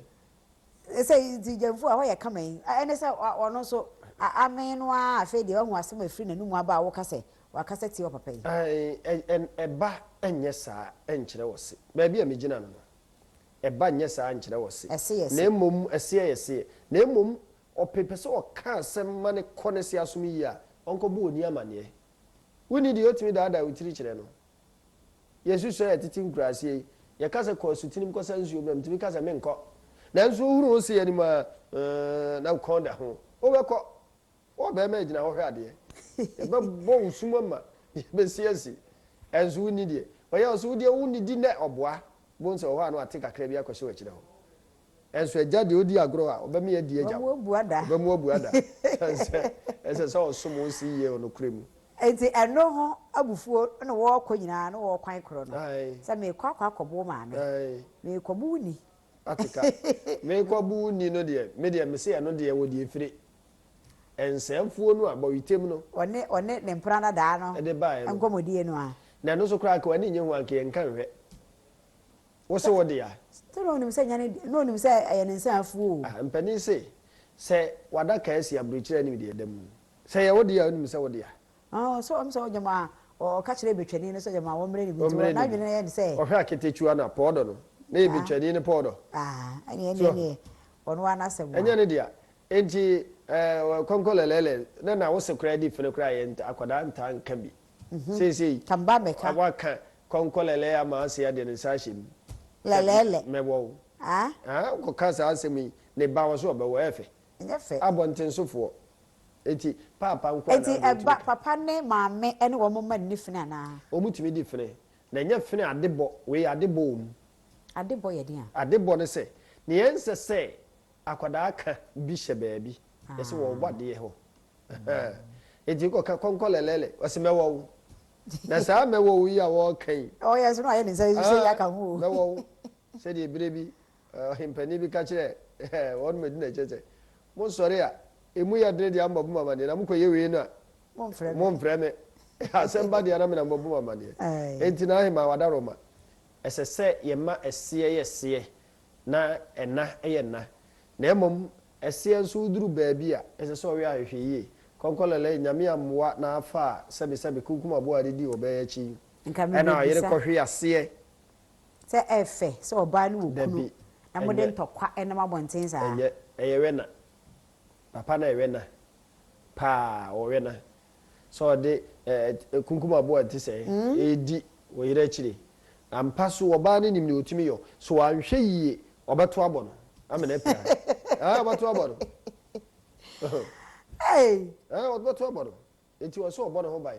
Speaker 11: Sɛ nti Gyamfuaa ɛhɔ yɛ kama yi, ɛne sɛ ɔno nso amee no ara afei deɛ wahu asɛm a ɛfiri n'anomu aba a woka sɛ wakasa tia ɔpapa yi.
Speaker 12: Ae, ɛ ɛ ɛba nyɛ saa nkyerɛ ɔse. Baabi a megyina no no, Ɛba nyɛ saa nkyerɛ ɔse.
Speaker 11: Ɛse yɛ
Speaker 12: Na
Speaker 11: se.
Speaker 12: mmom ɛseɛ yɛ seɛ. Na mmom ɔpe pɛ sɛ ɔka asɛm ma no kɔ ne se asom yie a, ɔnkɔbɔ oni amaneɛ. Wonni deɛ ɔtumi daadaa wo tiri kyerɛ no. Yɛsusua yɛ tete nkuraaseɛ yi, yɛka sɛ kɔ asutene mu kɔsa nsuo brɛ me, metumi ka sɛ menkɔ. Nanso wohunu wo se anim a, na wo kɔn da ho. Wobɛkɔ. Wo ɔbarima gyina hɔ hwɛ adeɛ. Yɛbɛbɔ wo sum ama yɛbɛsi asi. Ɛnso wonni deɛ. Ɔyɛ wo sɛ wodeɛ wonnidi nnɛ ɔboa. Wobɛhu sɛ wɔ hɔ a na wate kakra bi akɔhyɛ w'akyire hɔ. Ɛnso agya deɛ ɔdi agorɔ a, ɔbɛme adi agya wo.
Speaker 11: Ɔbɛmu abu ada.
Speaker 12: Ɔbɛmu abu ada. Ɛsiane sɛ ɛsɛ sɛ ɔsom wo se yie wɔ nokorɛ mu.
Speaker 11: Enti ɛno ho abufuo na wɔrekɔ nyinaa na wɔwɔ kwan korɔ no. Sɛ merekɔ akɔ akɔbo wo maame. Merekɔbo wo ni.
Speaker 12: Ate ka. Merekɔbo wo ni no deɛ, me deɛ mese ɛno deɛ wɔ deɛ ɛfire. Nsɛmfoɔ no a, bɔwetam no.
Speaker 11: Ɔne ɔne ne mpena dadaa no.
Speaker 12: De baeɛ no.
Speaker 11: Nkɔmmɔdie no a.
Speaker 12: Na ɛno nso koraa anka w'ani nnye ho anka yɛnka nhwɛ. Wo se wo dea.
Speaker 11: Sɛ na ɔnim sɛ ɛnyɛ ne dea, na ɔnim sɛ ɛyɛ ne nsa afuo o.
Speaker 12: Ah, mpanin se, sɛ w'adaka asi aburokyire anim deɛ ɛda mu. Sɛ ɛyɛ wo dea a, wonim sɛ wo dea.
Speaker 11: Ah, ɔsɛ ɔm sɛ ɔgyama ɔka kyerɛ betwani no sɛ gyama wɔmmrɛ no bi nti
Speaker 12: Wɔmmrɛ no bi.
Speaker 11: n'adwene yɛ ne sɛ.
Speaker 12: Ɔhwɛ aketekyua no a, pɔɔdɔ no, na ɛyɛ betwani no pɔɔdɔ.
Speaker 11: Ah, ɛneɛ
Speaker 12: So
Speaker 11: ɛneɛ ɛneɛ ɔno ara n'asɛm a.
Speaker 12: Ɛnyɛ ne dea. Enti eh, kɔnkɔ lɛlɛlɛ, na na wose koraa di fene koraa yɛ akwadaa ntaa nka bi. Seesei,
Speaker 11: Ka mba mmɛka.
Speaker 12: waka kɔnkɔ lɛlɛ ama ase adeɛ ne nsa ahyɛ mu. Sɛ
Speaker 11: Lɛlɛlɛ.
Speaker 12: mɛwɔ wo.
Speaker 11: Ah?
Speaker 12: Ah, wokɔka saa asɛm yi, ne ba wɔ so ɔbɛwɔ, ɛyɛ fɛ.
Speaker 11: Ɛnyɛ fɛ.
Speaker 12: Abɔntensofoɔ. Enti paapa nko ara na
Speaker 11: Enti
Speaker 12: wode wotumi
Speaker 11: ɛba
Speaker 12: ka.
Speaker 11: papa ne maame ne wɔn mma nni fene anaa?
Speaker 12: Wɔtumi di fene, na ɛnyɛ fene adebɔ, wei adebɔ wɔ mu.
Speaker 11: Adebɔ yɛ deɛn?
Speaker 12: Adebɔ ne sɛ, nea ɛnsɛ sɛ Akwadaa ka bi hyɛ baabi, yɛse wɔwɔ adeɛ hɔ. Enti kɔka kɔnkɔ lɛlɛlɛ, ɔse mɛwɔ wo. Na saa mɛwɔ wo yi a wɔreka yi.
Speaker 11: Ɔyɛ nso na wayɛ ne nsa yi sɛ yi aka ho o.
Speaker 12: Mɛwɔ wo. Sɛdeɛ berɛ bi ɔhempanin bi ka kyerɛɛ wɔnom adi n'akyire sɛ, mosɔre a, ɛmu yɛ dene deɛ a mobɛbɔ me amaneɛ, na mokɔyɛ wei no a, momfrɛ me. Asɛm ba deɛ a na me na mobɛbɔ me amaneɛ. Enti n'ahemaa Wadaroma, ɛsɛ sɛ yɛma ɛseɛ yɛ seɛ Na ɛna yɛ nna. Na mmom ɛseɛ nso woduru baabi a, ɛsɛ sɛ ɔyɛ ahwehwɛyie. Kɔnkɔlɛlɛ, Nyame ammoa na afa a sɛbesɛbe kunkum aboa a adidi wɔ bɛɛ akyi yi,
Speaker 11: Nka
Speaker 12: ɛna ɔyere
Speaker 11: mebɛbisa.
Speaker 12: kɔhwe aseɛ.
Speaker 11: Sɛ ɛfɛ sɛ ɔbaa ne wɔ kunu
Speaker 12: Dabi,
Speaker 11: na mode
Speaker 12: ɛnyɛ.
Speaker 11: ntɔkwa nam abɔnten saa?
Speaker 12: Ɛnyɛ, ɛyɛ wɛna. Papa no ɛwɛna paa, ɔwɛna. Sɛ ɔde ɛɛ kunkum aboa a ɛte sɛɛ redi wɔ yere akyire. Ampa so ɔbaa no nim nea ɔtumi yɔ. So wanhwɛ yie ɔbɛto abɔ no ama no apira. Ɛɛ ɔbɛto abɔ no.
Speaker 11: Ɛɛ
Speaker 12: ɔbɛto abɔ no. Enti ɔsɛ ɔbɔ ne ho ban.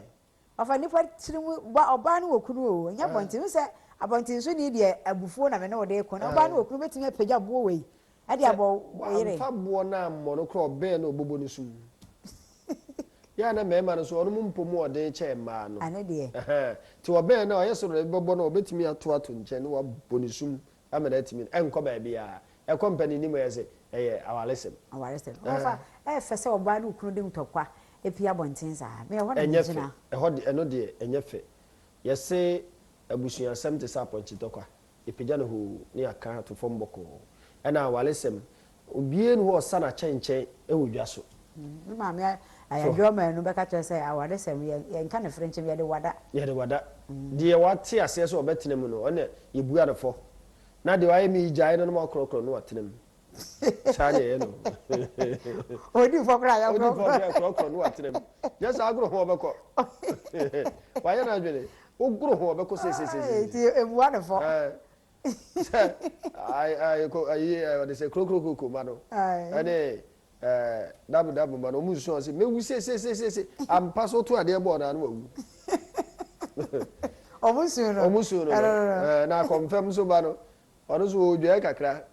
Speaker 11: Ɔfa nipa tiri mu ba ɔbaa no wɔ kunu o ɛnyɛ abɔnten wohu sɛ abɔnten so ni deɛ abufuo na me ne wo de ko na ɔbaa no wɔ kunu bɛtumi apagya boɔ wei ɛde
Speaker 12: Sɛ
Speaker 11: abɔ wo yere.
Speaker 12: wamfa boɔ no ammɔ no koraa ɔbɛn no ɔbɔbɔ no sum. Yɛ a na mmarima no nso wɔnom mpo mu ɔden kyɛn mmaa no.
Speaker 11: Ɛno deɛ.
Speaker 12: Ɛhɛn. Nti ɔbɛn no a ɔyɛ sɛ ɔde bɛbɔ no a ɔbɛtumi ato ato nkyɛn na wabɔ no sum ama no atumi no. Ɛnkɔ baabiara. Ɛkɔ mpaninni mu ɛyɛ sɛ ɛyɛ awaresɛm.
Speaker 11: Awaresɛm. Ɔfa ɛyɛ fɛ sɛ ɔbaa ne okunu de ntɔkwa pue abɔnten saa. Me ɛhɔ na
Speaker 12: Ɛnyɛ fɛ.
Speaker 11: megyina.
Speaker 12: Ɛhɔ de ɛno deɛ ɛnyɛ fɛ. Yɛse abusuasɛm te sɛ apɔnkye ntɔkwa. Yɛpagya no hoo na yɛaka ato fam bɔkɔɔ. Ɛna awaresɛm, obiara nni hɔ a ɔsa n'akyɛnkyɛn wɔ dwa so.
Speaker 11: Me maame Ayadwoa Manu bɛka kyerɛ sɛ awaresɛm yɛnka no frenkyemm, yɛde wada.
Speaker 12: Yɛde wada. Deɛ wate aseɛ sɛ ɔbɛtena mu no, ɔno na yɛbua no fɔ. Na deɛ wayɛ me yi gyae no na moakorɔkorɔ no na watena mu. Saa na ɛyɛ no.
Speaker 11: Ɔdi fɔ koraa yɛkorɔkorɔ.
Speaker 12: Ɔdi fɔ koraa yɛkorɔkorɔ no watena mu. Nyɛ saa agorɔ ho ɔbɛkɔ. Wayɛ n'adwene. Wogoro ho ɔbɛkɔ seseesei.
Speaker 11: Nti ebua no fɔ.
Speaker 12: Sɛ ayi ayi ɔde sɛ kurokurokoko ma no. Ɛne Ɛɛ dabo dabo ma no ɔmo nsu ɔse mɛwu seseesese ampa so woto adeɛ bɔɔ no a na wawu.
Speaker 11: Ɔmo su no.
Speaker 12: Ɔmo su no no. Ɛɛ na akɔmfɛm nso ba no ɔno nso ɔdwae kakra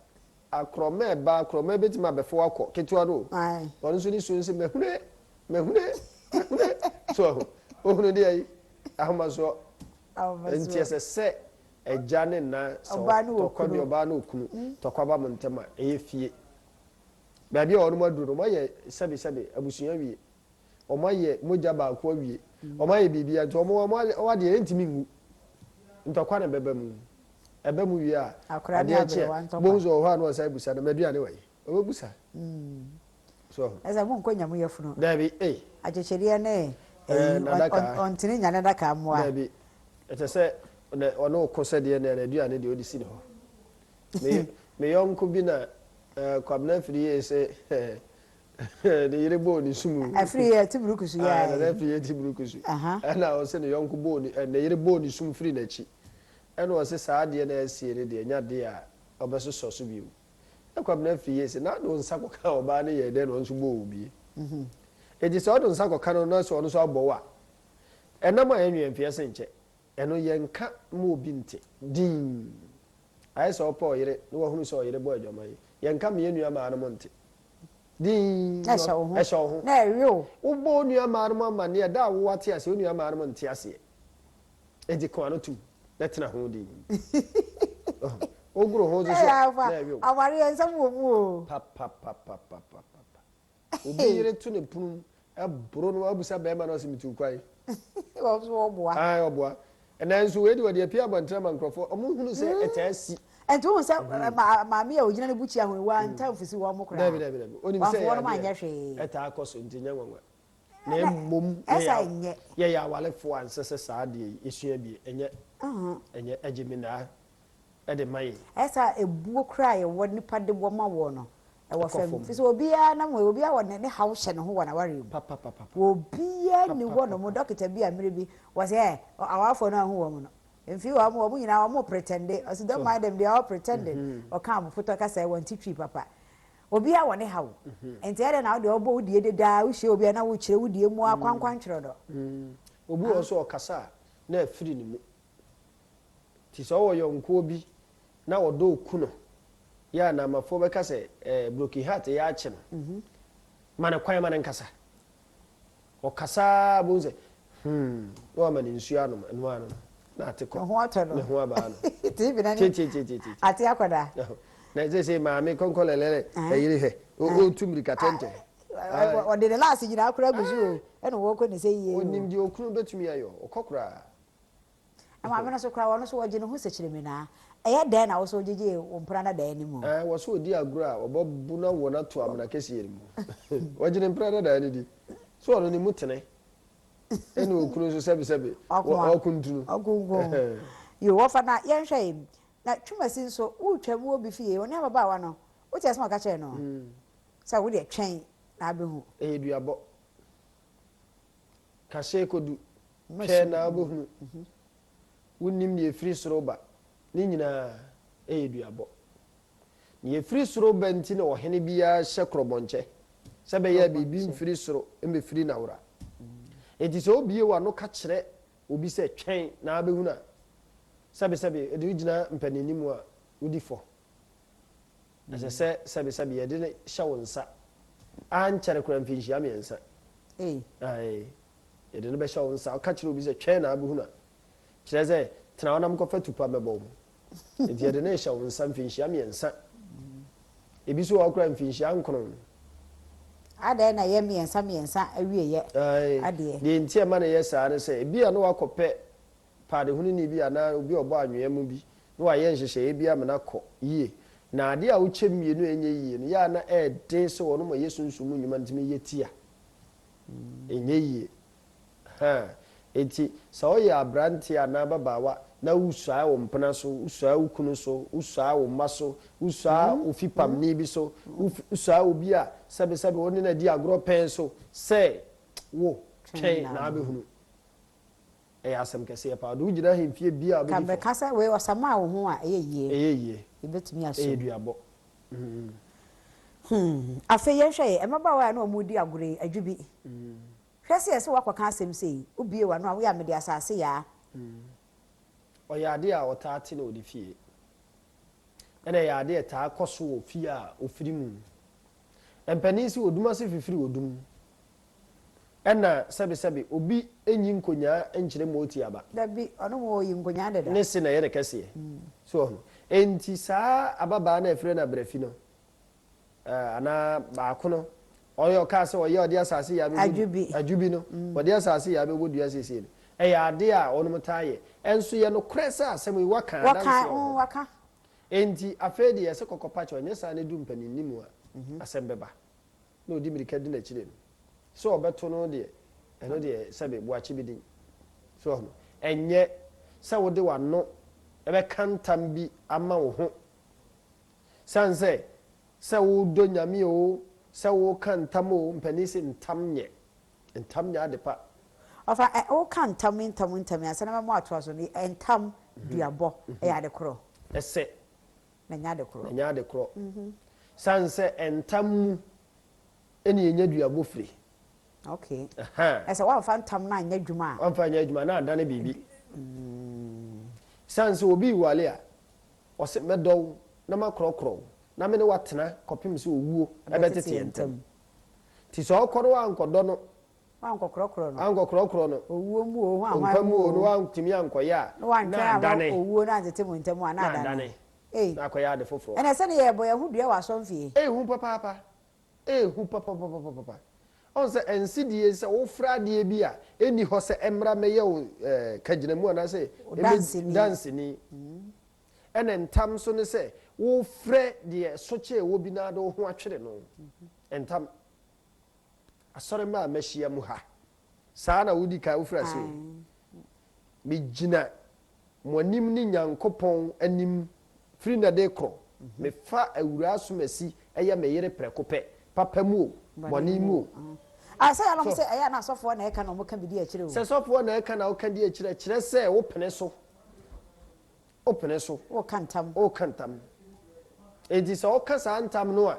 Speaker 12: akorɔmɛ ba akorɔmɛ bɛtumi abɛfo akɔ ketewa no o ɔno nso ne su nso mɛhune mɛhune mɛhune so ahu ohunu deɛ yi ahomasoɔ nti ɛsɛ sɛ agya ne na sɛ tɔkwa bi ɔbaa ne okunu tɔkwa ba mo ntɛm a ɛyɛ fie. Baabi a wɔnom aduru no, wɔayɛ sɛbesɛbe abusua awie, wɔayɛ mogya baako awie, wɔayɛ biribiara, nti wɔn wɔn adeɛ ɛntumi nwu. Ntɔkwa na ɛbɛba mu. Ɛba mu wie a,
Speaker 11: Akwadaa ne
Speaker 12: adeɛ kye a,
Speaker 11: aberewa ntɔkwa.
Speaker 12: wobɛhu sɛ ɔwɔ hɔ a na wasan abusa no, m'aduane wɔ he? Ɔbɛbusa. So wahu?
Speaker 11: Ɛsɛ monkɔ nya mo yafunu.
Speaker 12: Daabi, ei.
Speaker 11: Akyekyedeɛ ne
Speaker 12: Ɛɛ,
Speaker 11: ayi,
Speaker 12: n'adaka.
Speaker 11: ɔntene nya n'adaka mmoa.
Speaker 12: Daabi. Ɛkyɛ sɛ ɔne wo ko sɛdeɛ na n'aduane deɛ ɔde si ne hɔ. Me me yɔnko bi na eh, Kwabena Afriyie se ne yere bɔɔ ne sumu.
Speaker 11: Afriyie ti burukusu
Speaker 12: Ah,
Speaker 11: yɛ.
Speaker 12: Nana Afriyie ti burukusu.
Speaker 11: Aha.
Speaker 12: Ɛna ɔse ne yɔnko bɔɔ ne eh, ne yere bɔɔ ne sum firi n'akyi. Ɛna ɔse saa adeɛ no a asie no deɛ ɛnyɛ adeɛ a ɔbɛsosɔ so bio. Na Kwabena Afriyie se na ade wo nsa kɔkaa ɔbaa no yɛɛ dɛn na ɔno nso bɔɔ wo bie. Enti sɛ wode wo nsa kɔka no na sɛ ɔno nso abɔ wo a, ɛnam a ɛnwe mfeɛ se nkyɛ. Ɛno yɛnka ma obi nte. Dinn. Ayɛ sɛ ɔpɛ ɔyere na wahunu sɛ ɔyere bɔ adwaman. Yɛnka ma yɛn nua mmaa nom nte. Dinn.
Speaker 11: Na ɛhyɛ wo ho.
Speaker 12: Ɛhyɛ wo ho.
Speaker 11: Na ɛwe wo.
Speaker 12: Wobɔ wo nua mmaa nom amanneɛ da a wo ate aseɛ wo nua mmaa nom nte aseɛ. Enti ko ano tom na tena ho dinn. Wogoro ho nso so a, na ɛwe wo.
Speaker 11: Awareɛ nsɛm wɔ mu o.
Speaker 12: Papapapapapapa. Obi yere to ne pono mu boro no abisa bɛrima no ɔse metu kwan.
Speaker 11: Wɔn nso wɔboa.
Speaker 12: Ae ɔboa. Nanso wei de wɔde apue abɔntene ama nkurɔfoɔ ɔmo hunu sɛ ɛtaa si.
Speaker 11: Ɛnti wohu sɛ maame a ogyina ne bukyia ho yi wanta amfusi wɔn koraa.
Speaker 12: Dabi dabi dabi. Onim sɛ
Speaker 11: Wamfa
Speaker 12: ɛyɛ
Speaker 11: wɔnom
Speaker 12: adeɛ
Speaker 11: anyɛ hwee.
Speaker 12: ɛtaa kɔ so nti nyɛ nwanwa. Na mmom
Speaker 11: Ɛsa nyɛ.
Speaker 12: yɛyɛ awalefoɔ a nsɛ sɛ saa adeɛ yi yɛsua bi ɛnyɛ ɛnyɛ ɛgye menaa ɛde ma yɛn.
Speaker 11: Ɛsa ebuo koraa a yɛwɔ nipa de bɔ ma woɔ no Ɛwɔ
Speaker 12: Ɛkɔ
Speaker 11: fam.
Speaker 12: fam.
Speaker 11: Fisɛ obiara nam hɔ yi, obiara wɔ ne ne haw hyɛ ne ho wɔ n'awareɛ mu.
Speaker 12: Papapapapa.
Speaker 11: Obiara nni hɔ nom.
Speaker 12: Papapapa.
Speaker 11: Dɔkita bi a mmerɛ bi, wɔse ɛ, awarefoɔ no anhu wɔn no, mfii wɔn, wɔn nyinaa wɔn pretende. Ɔse don't mind them, they are all pretending. Ɔka abopotɔ kasa yi, wɔnte Twi papa. Obiara wɔ ne haw. Nti ɛdɛn na wo deɛ wobɔ wo deɛ dedaa, wohyia obi a na wokyerɛ wo deɛ mu ara kwankwankyerɛ dɔ.
Speaker 12: Obi wɔ hɔ nso ɔkasa a, na afiri ne mu. Nti sɛ ɔwɔ yɔnkoɔ bi na ɔdɔ oku no, yɛ a Naamafoɔ bɛka sɛ eh, broken heart yɛ akye no. Ma no kwan ma no nkasa. Ɔkasa ara wobɛhu sɛ hmm, na wama no nsuo anom, ɛno ara no no, na ate kɔ.
Speaker 11: Ne ho atɔ no.
Speaker 12: Ne ho abaa no.
Speaker 11: TV no ani
Speaker 12: Tietietie.
Speaker 11: ate akɔda.
Speaker 12: Na seesei maame kɔnkɔlɛlɛlɛ ɛyere hwɛ, ɔretu mmirika tɛntɛn.
Speaker 11: Ɔde ne laase nyinaa koraa gu so o, ɛna wɔrekɔ ne sɛ yie o.
Speaker 12: Ɔnim deɛ okunu bɛtumi ayɔ, ɔkɔ koraa.
Speaker 11: Na maame no nso koraa, ɔno nso ɔgye ne ho sɛkyerɛminaa. Ɛyɛ dɛn na wo nso wogyegyee wo mpena dadaa no mu?
Speaker 12: Ɛɛ, wɔ sɛ ɔdi agorɔ a, wɔbɛbo no awo no ato amena kɛseɛ no mu. Wɔgye ne mpena dadaa no di. So ɔno ne mu tene? Ɛna okunu nso sɛbesɛbe, ɔkuntunu.
Speaker 11: Ɔkunkun. Yoo, wɔfa na yɛnhwɛ yi. Na Twumasi nso, woretwam wɔ obi fie, ɔne ababaawa no, wote asɛm a ɔka kyerɛɛ no? Sɛ wo deɛ twɛn na abɛhu.
Speaker 12: Ɛyɛ duabɔ. Kahyɛ kɔdu. Hwɛ na wobɛhunu. Wonnim deɛ ɛfiri soro ba. Ne nyinaa yɛ duabɔ. Deɛ ɛfiri soro ba nti na ɔhene biara hyɛ korɔbɔnkyɛ, sɛ ɛbɛyɛ a biribi mfiri soro mmɛfiri n'awora. Enti sɛ wobue w'ano ka kyerɛ obi sɛ, Twɛn na wobɛhunu a, sɛbesɛbe ɛde wo gyina mpaninni mu a, wodi fɔ. Ɛsɛ sɛ sɛbesɛbe yɛde no hyɛ wo nsa, ankyɛre koraa mfinhyia mmiɛnsa. Ae. Yɛde no bɛhyɛ wo nsa. Woka kyerɛ obi sɛ, Twɛn na abɛhunu a, kyerɛ sɛ, tena hɔ na menkɔfa tupa mmɛbɔ wo. Enti yɛde no rehyɛ wo nsa mfinhyia mmiɛnsa. Ebi nso wɔ hɔ koraa mfinhyia nkron.
Speaker 11: Adɛn na ɛyɛ mmiɛnsa mmiɛnsa awieeɛ
Speaker 12: Ae.
Speaker 11: adeɛ?
Speaker 12: Deɛ enti a ɛma no yɛ saa ne sɛ, ebia na woakɔpɛ paadehununi bi anaa obi a ɔbɔ anwea mu bi na wayɛ nhyehyɛeɛ bi ama no akɔ yie. Na adeɛ a wokyɛ mmienu a ɛnyɛ yie no, yɛ a na ɛyɛ den sɛ wɔnom a ɛyɛ sunsum mu nnwuma no tumi yɛ tia. Ɛnyɛ yie. Ahaa. Enti sɛ woyɛ aberanteɛ anaa ababaawa na wosuae wo mpena so, wosuae wo kunu so, wosuae wo mma so, wosuae wo fipamni bi so, wosuae obi a sɛbesɛbe wo ne no adi agorɔ pɛn so sɛ wo, twɛn na wabɛhunu. Ɛyɛ asɛm kɛseɛ paa. Ɔde wo gyina ahemfie biara a
Speaker 11: Ka
Speaker 12: wobɛdi fɔ.
Speaker 11: bɛka sɛ wei ɔsamaa wo ho a, ɛyɛ yie.
Speaker 12: Ɛyɛ yie.
Speaker 11: Yɛbɛtumi asom.
Speaker 12: Ɛyɛ duabɔ.
Speaker 11: Hmm, afei yɛnhwɛ yɛ mmabaawa a na wɔredi agorɔ yi, adwo bi. Hwɛ sɛ yɛse woakɔka asɛm sei, wobue w'ano a, woyɛ a mede asase yaa.
Speaker 12: Ɔyɛ adeɛ a ɔtaa te no wɔ ne fie. Ɛna ɛyɛ adeɛ a ɛtaa kɔ so wɔ fie a ɔfiri mu. Mpanin se odum ase fifiri odum. Ɛna sɛbesɛbe obi nyi nkonyaa nkyerɛ mooti aba.
Speaker 11: Dabi, ɔno mo ɔyi nkonyaa deda.
Speaker 12: Ne se na ɛyɛ ne kɛseɛ. So wahu? Enti saa ababaa no a yɛfrɛ no Abrafi no, eh, anaa baako no, ɔyɛ ɔkaa sɛ ɔyɛ ɔde asase yɛ abɛbɔ
Speaker 11: Adwobi.
Speaker 12: Adwobi no, ɔde asase yɛ abɛbɔ dua seesei no, ɛyɛ adeɛ a wɔnom taa yɛ. Ɛnso yɛ nokorɛ sɛ asɛm yi wɔaka
Speaker 11: Wɔka,
Speaker 12: adanseɛ wɔ
Speaker 11: mm,
Speaker 12: hɔ.
Speaker 11: wɔaka.
Speaker 12: Enti afei deɛ yɛse kɔkɔpa kyɛw, ɛnyɛ saa na ɛdu mpaninni mu a, asɛm bɛba. Na ɔdi mirika di n'akyire no, sɛ ɔbɛto no deɛ, ɛno deɛ sɛbe boakye bi din. So wahu? Ɛnyɛ sɛ wode w'ano bɛka ntam bi ama wo ho. Sane sɛ, sɛ wodɔ Nyame oo, sɛ woka ntam oo, mpanin se ntam nyɛ. Ntam nyɛ ade pa.
Speaker 11: Ɔfa, ɛ, woka ntam, ntam, ntam yi, ansa na mɛma woatoa so no, ntam duabɔ, ɛyɛ ade korɔ?
Speaker 12: Ɛsɛ.
Speaker 11: Na ɛnyɛ ade korɔ.
Speaker 12: Na ɛnyɛ ade korɔ. Sane sɛ ntam mu na yɛnya duabɔ firi.
Speaker 11: Okay.
Speaker 12: Ɛhã.
Speaker 11: Ɛsɛ woamfa ntam no anyɛ adwuma a.
Speaker 12: Woamfa anyɛ adwuma a, na adane biribi. Sane sɛ obi rewale a, Ɔse, Mɛdɔ wo na makorɔkorɔ wo, na me ne wo atena kɔpem sɛ owuo bɛtete yɛn ntam. Nti sɛ ɔkɔ no woankɔdɔ no,
Speaker 11: Woankɔkorɔkorɔ no,
Speaker 12: woankɔkorɔkorɔ no,
Speaker 11: owuo mu oo, hwan hwan
Speaker 12: nkwa
Speaker 11: mu
Speaker 12: mu oo,
Speaker 11: oo,
Speaker 12: na woantumi ankɔyɛ a,
Speaker 11: na woantwɛn
Speaker 12: na
Speaker 11: amma
Speaker 12: adane,
Speaker 11: owuo no antete mo ntam a, na
Speaker 12: na
Speaker 11: adane.
Speaker 12: adane,
Speaker 11: Ei,
Speaker 12: na akɔyɛ ade foforɔ.
Speaker 11: ɛnna sɛdeɛ yɛbɔ yɛn ho dua wɔ asɔmfie.
Speaker 12: Ehu papaapa, ehu papapapapapa. Ɔhu sɛ ɛnsedie sɛ wofrɛ adeɛ bi a ɛnni hɔ sɛ ɛmmra mmɛyɛ wo eh, kagyinamu anaasɛ
Speaker 11: Wo
Speaker 12: ɛmmɛ
Speaker 11: danseni.
Speaker 12: danseni. Ɛna ntam nso ne sɛ wofrɛ deɛ ɛso kyɛɛ wɔ bi na de wo ho atwere no. Ntam. Asɔremma a mahyia mu ha, saa na wodi kan wofiri ase o. Megyina mo anim ne Nyankopɔn anim firi nnɛ de rekorɔ, mefa Awuraa Asomasi yɛ me yere prɛko pɛ, papa mu o, bɔne mu o.
Speaker 11: Ah, sɛ yɛnom
Speaker 12: So.
Speaker 11: sɛ ɛyɛ a na asɔfoɔ na ɛka na wɔka bi di akyire o.
Speaker 12: Sɛ sɔfoɔ na ɛka na woka di akyire a, kyerɛ sɛ wopene so. Wopene so.
Speaker 11: Woka ntam.
Speaker 12: Woka ntam. Enti sɛ woka saa ntam no a,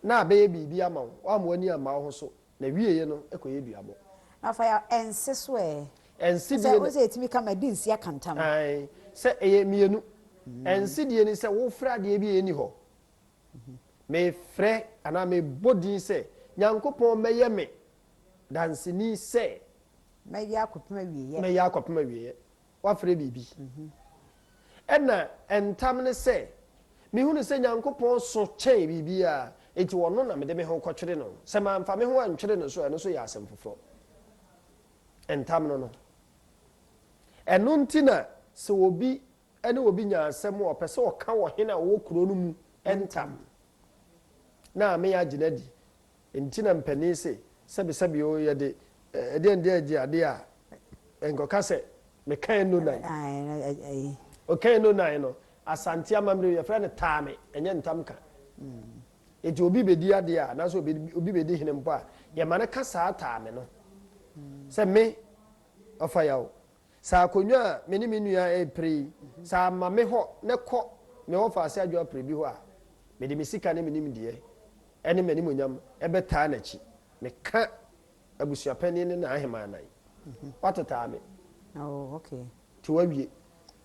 Speaker 12: na abɛyɛ biribi ama wo. Woamma w'ani amma wo ho so, na wieeɛ no ɛkɔyɛ duabɔ.
Speaker 11: Na fa yɛ ɛnse so ɛ.
Speaker 12: Ɛnse
Speaker 11: Sɛ
Speaker 12: die
Speaker 11: wo
Speaker 12: ne.
Speaker 11: sɛ ɛtumi ka ma ɛde nsi aka ntam.
Speaker 12: Ae, sɛ ɛyɛ mmienu. Ɛnse die ne sɛ wofrɛ adeɛ bi a ɛnni hɔ. Mefrɛ anaa mebɔ din sɛ Nyankopɔn mmɛyɛ me danseni sɛ.
Speaker 11: Mɛyɛ akɔpem awieɛ.
Speaker 12: Mɛyɛ akɔpem awieɛ. Woafrɛ biribi. Ɛna ntam ne sɛ, mehunu sɛ Nyankopɔn so kyɛn biribiara, enti ɔno na mede me ho kɔtwere no. Sɛ mamfa me ho antwere no nso a, ɛno nso yɛ asɛm foforɔ. Ntam no no. Ɛno nti na sɛ obi ne obi nya asɛm a, ɔpɛ sɛ ɔka ɔhene a ɔwɔ kuro no mu ntam, na ame agye no adi. Enti na mpanin se, sɛbesɛbe o, yɛde ɛdeɛn deɛ gye adeɛ a, nkɔka sɛ meka eno nan. Ɔka eno nan no, Asante amammerɛ mu yɛfrɛ no taame, ɛnyɛ ntam ka. Enti obi bɛdi adeɛ a, anaasɛ obi bɛdi hene mpo a, yɛma no ka saa taame no sɛ me, ɔfa yaw, Sɛ akonnwa a me ne me nua repere yi, sɛ amma me hɔ na ɛkɔ me wɔfaase Adwoa Aprebi hɔ a, mede me sika ne me nimdeɛ ne m'animuonyam bɛtaa n'akyi. Meka abusuapanin ne n'aheman nan. Woatotaa me.
Speaker 11: Oh, okay.
Speaker 12: Nti woawie.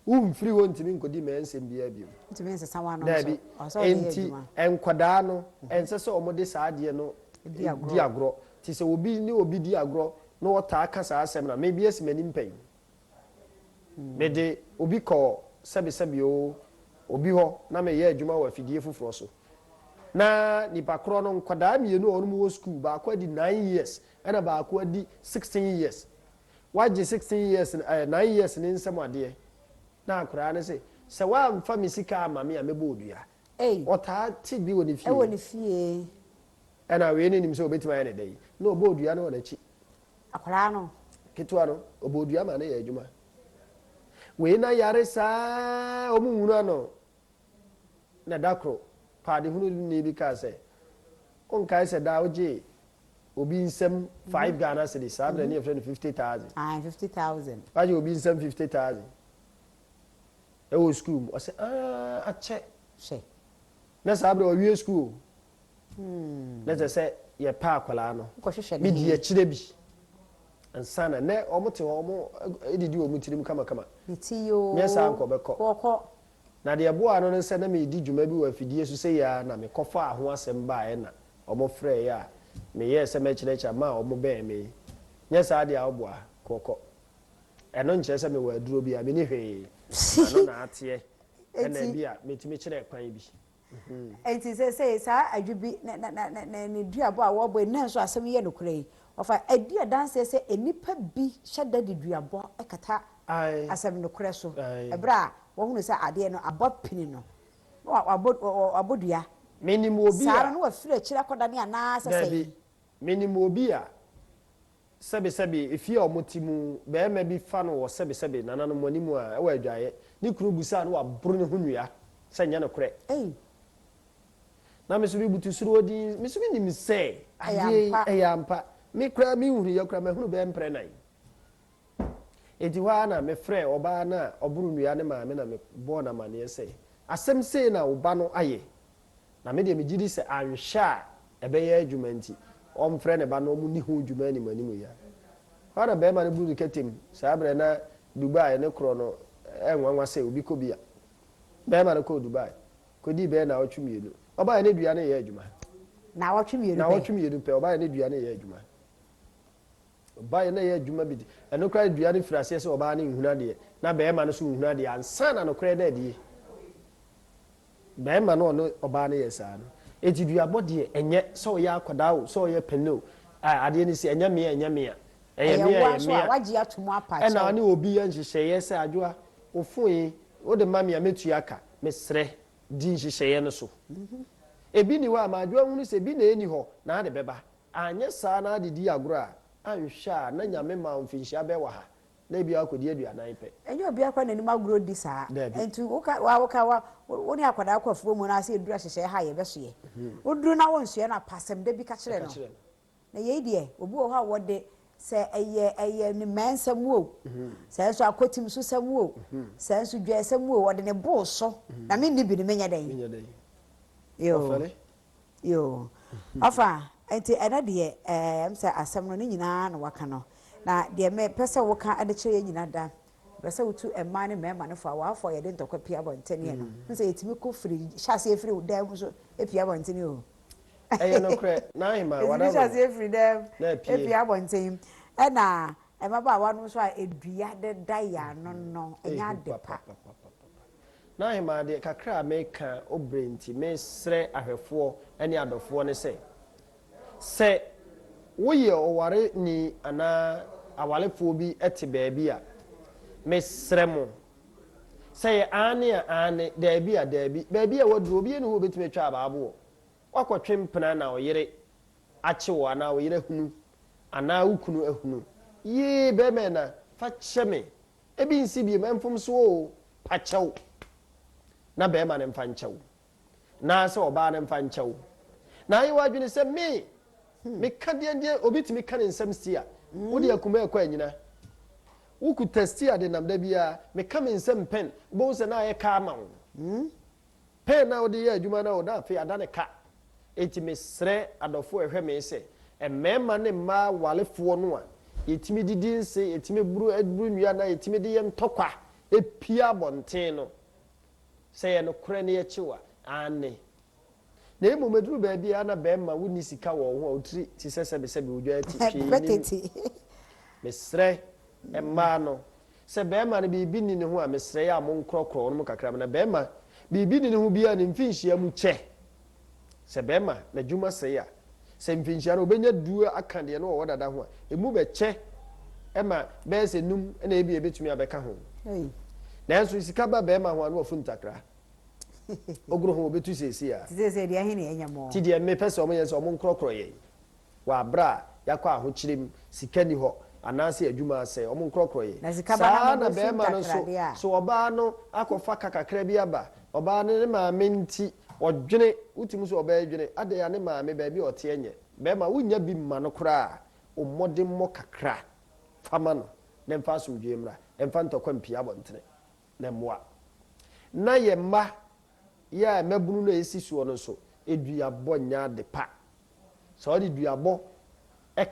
Speaker 12: Womfiri hɔ ntumi nkɔdi m'ansɛm biara bio.
Speaker 11: Ntumi nsesa w'ano nso.
Speaker 12: Daabi.
Speaker 11: Ɔsɛ ɔde yɛ
Speaker 12: Enti
Speaker 11: adwuma.
Speaker 12: nkwadaa no, ɛnsɛ sɛ wɔde saa adeɛ no
Speaker 11: Di agorɔ.
Speaker 12: di agorɔ. Nti sɛ obi ne obi di agorɔ na ɔtaa ka saa asɛm no a, me bi asi m'anim pɛn. Mede obi kɔɔ sɛbesɛbe oo, obi hɔ na mereyɛ adwuma wɔ afidie foforɔ so. Na nipa korɔ no, nkwadaa mmienu a wɔn wɔ sukuu, baako adi nine years ɛna baako adi sixteen years. Wagye sixteen years no ɛɛ nine years ne nsam adeɛ. Na akwadaa no se, sɛ woamfa me sika amma me a, mɛbɔ wo dua.
Speaker 11: Ei!
Speaker 12: Ɔtaa te bi wɔ ne fie.
Speaker 11: Ɛwɔ ne fie.
Speaker 12: Ɛna wei no nim sɛ ɔbɛtumi ayɛ no dɛn? Na ɔbɔɔ dua no wɔ n'akyi.
Speaker 11: Akwadaa no.
Speaker 12: Ketewa no, ɔbɔɔ dua ma no yɛɛ adwuma. Wei na yare saa wɔn nhunu ano. Na da koro, paadehununi bi kaa sɛ, Wonkae sɛ daa wogyee obi nsam five Ghana cedis, saa berɛ ne yɛfrɛ no 50,000.
Speaker 11: Ae, 50,000.
Speaker 12: Wagye obi nsam 50,000 ɛwɔ sukuu mu. Ɔsɛ, aah, akyɛ.
Speaker 11: Hwɛ.
Speaker 12: Na saa berɛ ɔwie sukuu o. Na kyerɛ sɛ yɛpɛ akwadaa no. Medi akyire bi ansa na nnɛ wɔn te hɔ wɔn didi wɔn tirim kamakama. Nyɛ saa nka ɔbɛkɔ. Na deɛ ɛboaa no ne sɛ na meredi dwuma bi wɔ afidie so sei ara na mekɔfaa ho asɛm baeɛ na wɔfrɛeɛ a meyɛɛ sɛ mɛkyerɛkyerɛ maa wɔbɛn me. Nyɛ saa deɛ a woboa, kɔkɔ. Ɛno nkyerɛ sɛ mewɔ aduro biara, menni hwee. M'ano na ateɛ ɛna ebia metumi kyerɛ kwan bi.
Speaker 11: Enti seesei saa adwo bi ne ne ne ne ne duabɔ a wɔrebɔ yi, nanso asɛm yi yɛ nokorɛ yi, wɔfa ɛdi adanseɛ sɛ nnipa bi hyɛ da de duabɔ kata asɛm nokorɛ so berɛ a wɔhunu sɛ adeɛ no abɔ pini no, na wabɔ wabɔ dua.
Speaker 12: Menim obi
Speaker 11: Saa no, a. na wafiri akyire akɔdane anaasɛ sɛn?
Speaker 12: Daabi. Menim obi a Sɛbesɛbe, efie a wɔte mu, barima bi fa no wɔ sɛbesɛbe nananom anim a, ɛwɔ adwaeɛ. Ne kunu bisa a na waboro ne ho nnua sɛ ɛnyɛ nokorɛ.
Speaker 11: Ei!
Speaker 12: Na me nso mebutu soro hɔ dinn. Me nso menim sɛ
Speaker 11: Ɛyɛ
Speaker 12: adeɛ yi,
Speaker 11: ampa.
Speaker 12: ɛyɛ ampa. Me koraa menhunuiɛ koraa, mahunu bɛyɛ mprɛ nan. Enti hɔ ara na mefrɛɛ ɔbaa no a ɔboro nnua no maame na mebɔɔ no amanneɛ sɛ, asɛm sei na wo ba no ayɛ. Na me deɛ megye di sɛ anhwɛ a ɛbɛyɛ adwuma nti, ɔmfrɛ ne ba na wɔnni ho dwuma anim anim yi ara. Hɔ ara na barima no buu no kɛtɛm. Saa berɛ na Dubai ne korɔ no yɛ nwanwa sɛ obi kɔ bi a. Barima no kɔɔ Dubai kɔdii bɛyɛ nnawɔtwe mmienu. Ɔbaeɛ na dua no reyɛ adwuma.
Speaker 11: Nnawɔtwe mmienu pɛ?
Speaker 12: Nnawɔtwe mmienu pɛ, ɔbaeɛ na dua no reyɛ adwuma. Ɔbaeɛ na ɛyɛ adwuma bi de, ɛno koraa dua no firi aseɛ sɛ ɔbaa no nhunu adeɛ na barima no nso nhunu adeɛ ansa na nokorɛ da adie. Barima no a ɔne ɔbaa no yɛ saa no, enti duabɔ deɛ ɛnyɛ, sɛ ɔyɛ akwadaa o, sɛ ɔyɛ panin o, adeɛ no si, ɛnyɛ mea, ɛnyɛ mea, ɛyɛ
Speaker 11: Ɛyɛ
Speaker 12: mea,
Speaker 11: wo
Speaker 12: ɛyɛ
Speaker 11: nso a,
Speaker 12: mea.
Speaker 11: woagye ato mu apa
Speaker 12: Ɛna
Speaker 11: kyɛw.
Speaker 12: ɔne obi yɛ nhyehyɛeɛ sɛ, Adwoa, wo fon yi, wode ma me a, mɛtua ka. Mesrɛ, di nhyehyɛeɛ no so. Ebi nni hɔ a, ma Adwoa nhunu sɛ ebi na ɛnni hɔ, na ade bɛba. Anyɛ saa na ade di agorɔ a, anhwɛ a na Nyame maa wo mfinhyia bɛɛ wɔ ha, na ebia woakɔdi 40 pɛ.
Speaker 11: Ɛnyɛ obiara koraa na anim agorɔ di saa.
Speaker 12: Daabi.
Speaker 11: Nti woka wa woka wa wo ne akwadaa kɔ afuo mu na sɛ ɛduru ahyehyɛeɛ ha a yɛbɛsoɛ. Woduru na wonsoɛ no a, pa asɛm da bi ka kyerɛ
Speaker 12: Ka
Speaker 11: no.
Speaker 12: kyerɛ no.
Speaker 11: Na yei deɛ, obi wɔ hɔ a wɔde sɛ ɛyɛ ɛyɛ ne mmɛnsɛm o, sɛ nso akotimsosɛm o, sɛ nso dwaɛsɛm o, wɔde ne boo so. Na menni bi no menyɛ dɛn?
Speaker 12: Menyɛ dɛn?
Speaker 11: Yoo.
Speaker 12: Ɔfɛre.
Speaker 11: Yoo. Ɔfa, nti ɛnɛ deɛ ɛɛ m sɛ asɛm no ne nyinaa na waka no. Na deɛ me pɛ sɛ woka de kyerɛ yɛn nyina da, mepɛ sɛ wotu mmaa ne mmarima no fo, awaafo a yɛde ntɔkwa pue abɔntene no. Wohu sɛ yɛtumi ko firi, hyɛ aseɛ firi dan mu nso pue abɔntene o.
Speaker 12: Ɛyɛ nokorɛ, n'aheman,
Speaker 11: Yɛtumi hyɛ
Speaker 12: w'adaworo
Speaker 11: aseɛ firi dan mu
Speaker 12: na apue.
Speaker 11: pue abɔnten. Ɛna mmabaawa no nso a dua deda yɛn ano no, ɛnyɛ
Speaker 12: Ehu
Speaker 11: ade pa.
Speaker 12: papapapapa. N'ahemaa deɛ, kakra a meka wo berɛ nti, mesrɛ ahwɛfoɔ ne adɔfoɔ ne sɛ, sɛ woyɛ ɔwareni anaa awarefoɔ bi te baabi a, mesrɛ mo, sɛ ɛyɛ aane a, aane, daabi a, daabi. Baabi a woaduru, obiara nni hɔ a ɔbɛtumi atwa abaa aboɔ. Woakɔtwe mpena na wo yere akye wo anaa wo yere ahunu anaa wo kunu ahunu. Yee, barima ɛna, fa kyɛ me. Ebi nsi biom, mfomsoɔ oo, pa kyɛw na barima no mfa nkyɛ wo, naa sɛ ɔbaa no mfa nkyɛ wo. Na ayɛ w'adwene sɛ me, meka deɛndeɛn, obi tumi ka ne nsɛm stia, wode akuma ɛkɔ anyina. Wokuta stia de nam da biara, meka me nsɛm pɛn, wobɛhu sɛ na ayɛ ka ama wo. Pɛn no a wode yɛ adwuma no a na afei adane ka. Enti mesrɛ adɔfoɔ a ɛhwɛ me sɛ, mmarima ne mmaa awarefoɔ no a yɛtumi didi nse, yɛtumi boro boro nnua anaa yɛtumi de yɛ ntɔkwa pue abɔnten no, sɛ ɛyɛ nokorɛ na yɛkye wo a, aane. Na mmom ɛduru baabi a na barima wonni sika wɔ wo ho a wo tiri te sɛ sɛbesɛbe odwan ti, hwee nnim. Mesrɛ mmaa no, Sɛ bɛɛma no biribi nni ne ho a, mesrɛ yɛ a monkorɔkorɔ wɔnom kakra mena bɛɛma biribi nni ne ho biara ne mfinhyia mu kyɛ. Sɛ bɛɛma n'adwuma sɛe a, sɛ mfinhyia no ɔbɛnya du aka deɛ na ɔwɔ dada ho a, ɛmu bɛkyɛ ma bɛyɛ sɛ num na ebia ɛbɛtumi abɛka ho. Nanso sika ba bɛɛma ho a na wafu ntakra. Ogoro ho ɔbɛtu seesei a.
Speaker 11: Nti seesei deɛ ɛhe na yɛnya mɔ?
Speaker 12: Nti deɛ mepɛ sɛ wɔyɛ ne sɛ wɔnkorɔkorɔ yɛn. Wɔ aberɛ a yɛakɔ ahokyerɛ mu, sika nni hɔ, anaase adwuma asɛe, wɔn nkorɔkorɔ yɛ.
Speaker 11: Na sika ba
Speaker 12: Saa
Speaker 11: na
Speaker 12: ara na
Speaker 11: mobɛsu
Speaker 12: barima no nso,
Speaker 11: ntakradeɛ a.
Speaker 12: so ɔbaa no akɔfa ka kakra bi aba, ɔbaa no ne maame nti, ɔdwene, wotumi sɛ ɔbaa dwene, adɛn a ne maame baabi a ɔteɛ nyɛ, barima wonnya bi mma no koraa a, wo mmɔdemmɔ kakra fa ma no, na ɛmfa asomdwoeɛ mmra, ɛmfa ntɔkwa mpue abɔntene, na ɛmmoa. Na yɛn mma. Yɛ a mmabunu no a ɛsi soɔ no nso, duabɔ nyɛ ade pa. Sɛ wode duabɔ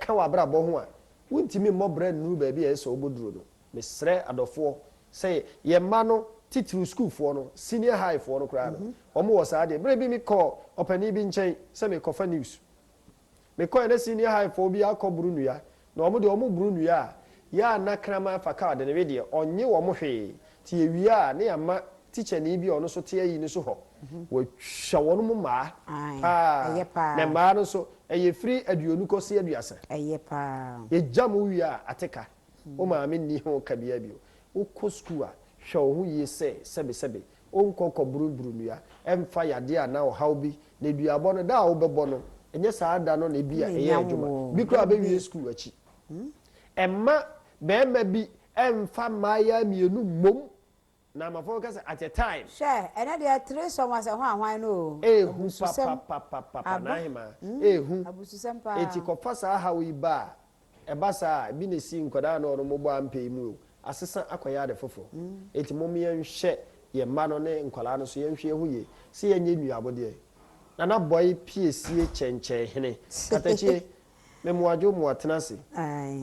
Speaker 12: ka w'abrabɔ ho a, wontumi mmɔ bra nnuru baabi a ɛsɛ sɛ wobɔ duro no. Mesrɛ adɔfoɔ sɛ yɛn mma no, titiriw sukuufoɔ no, senior high foɔ no koraa no, wɔn wɔ saa adeɛ. Berɛ bi mekɔɔ ɔpanin bi nkyɛn sɛ merekɔfa news. Mekɔeɛ na senior high foɔ bi akɔ boro nnua, na wɔn deɛ wɔn boro nnua a, yɛ a na kraman fa kaa de no we deɛ, ɔnnye wɔn hwee. Nti yɛwie a ne yɛama tikyani bi a ɔno nso te ayi no so hɔ. Watwa wɔn mmaa paa. Na mmaa no nso, ɛyɛ firi aduonu kɔsi aduasa. Yɛgya mo wie a, ate ka. Wo maame nni ho ka biara bio. Wokɔ sukuu a, hwɛ wo ho yie sɛ sɛbesɛbe wonkɔ kɔburuburu nnua mfa yadeɛ anaa ɔhaw bi. Na duabɔ no, da a wobɛbɔ no, ɛnyɛ saa da no na ebia ɛyɛ adwuma. Bi koraa bɛwie sukuu akyi. Mma barima bi mfa mmaayaa mmienu mmom. Na amafo bɛka sɛ, At a time.
Speaker 11: Hwɛ, ɛnɛ deɛ threesome asɛ hwan hwan no o.
Speaker 12: Ehu
Speaker 11: Abususɛm
Speaker 12: papapapapa,
Speaker 11: aba.
Speaker 12: N'ahemaa, ehu.
Speaker 11: Abususɛm paa.
Speaker 12: Enti kɔfa saa haw yi ba a, ɛba saa a, ebi na esi nkwadaa a na wɔn bɔ ampe yi mu o, asesa akɔyɛ ade foforo. Enti mom yɛnhwɛ yɛn mma no ne nkwadaa no so, yɛnhwɛ yɛn ho yie sɛ yɛnyɛ nnuabodeɛ. Nana Bɔe piesie kyɛnkyɛn hene. Katakyie, me mmoadwo mmoa tena ase.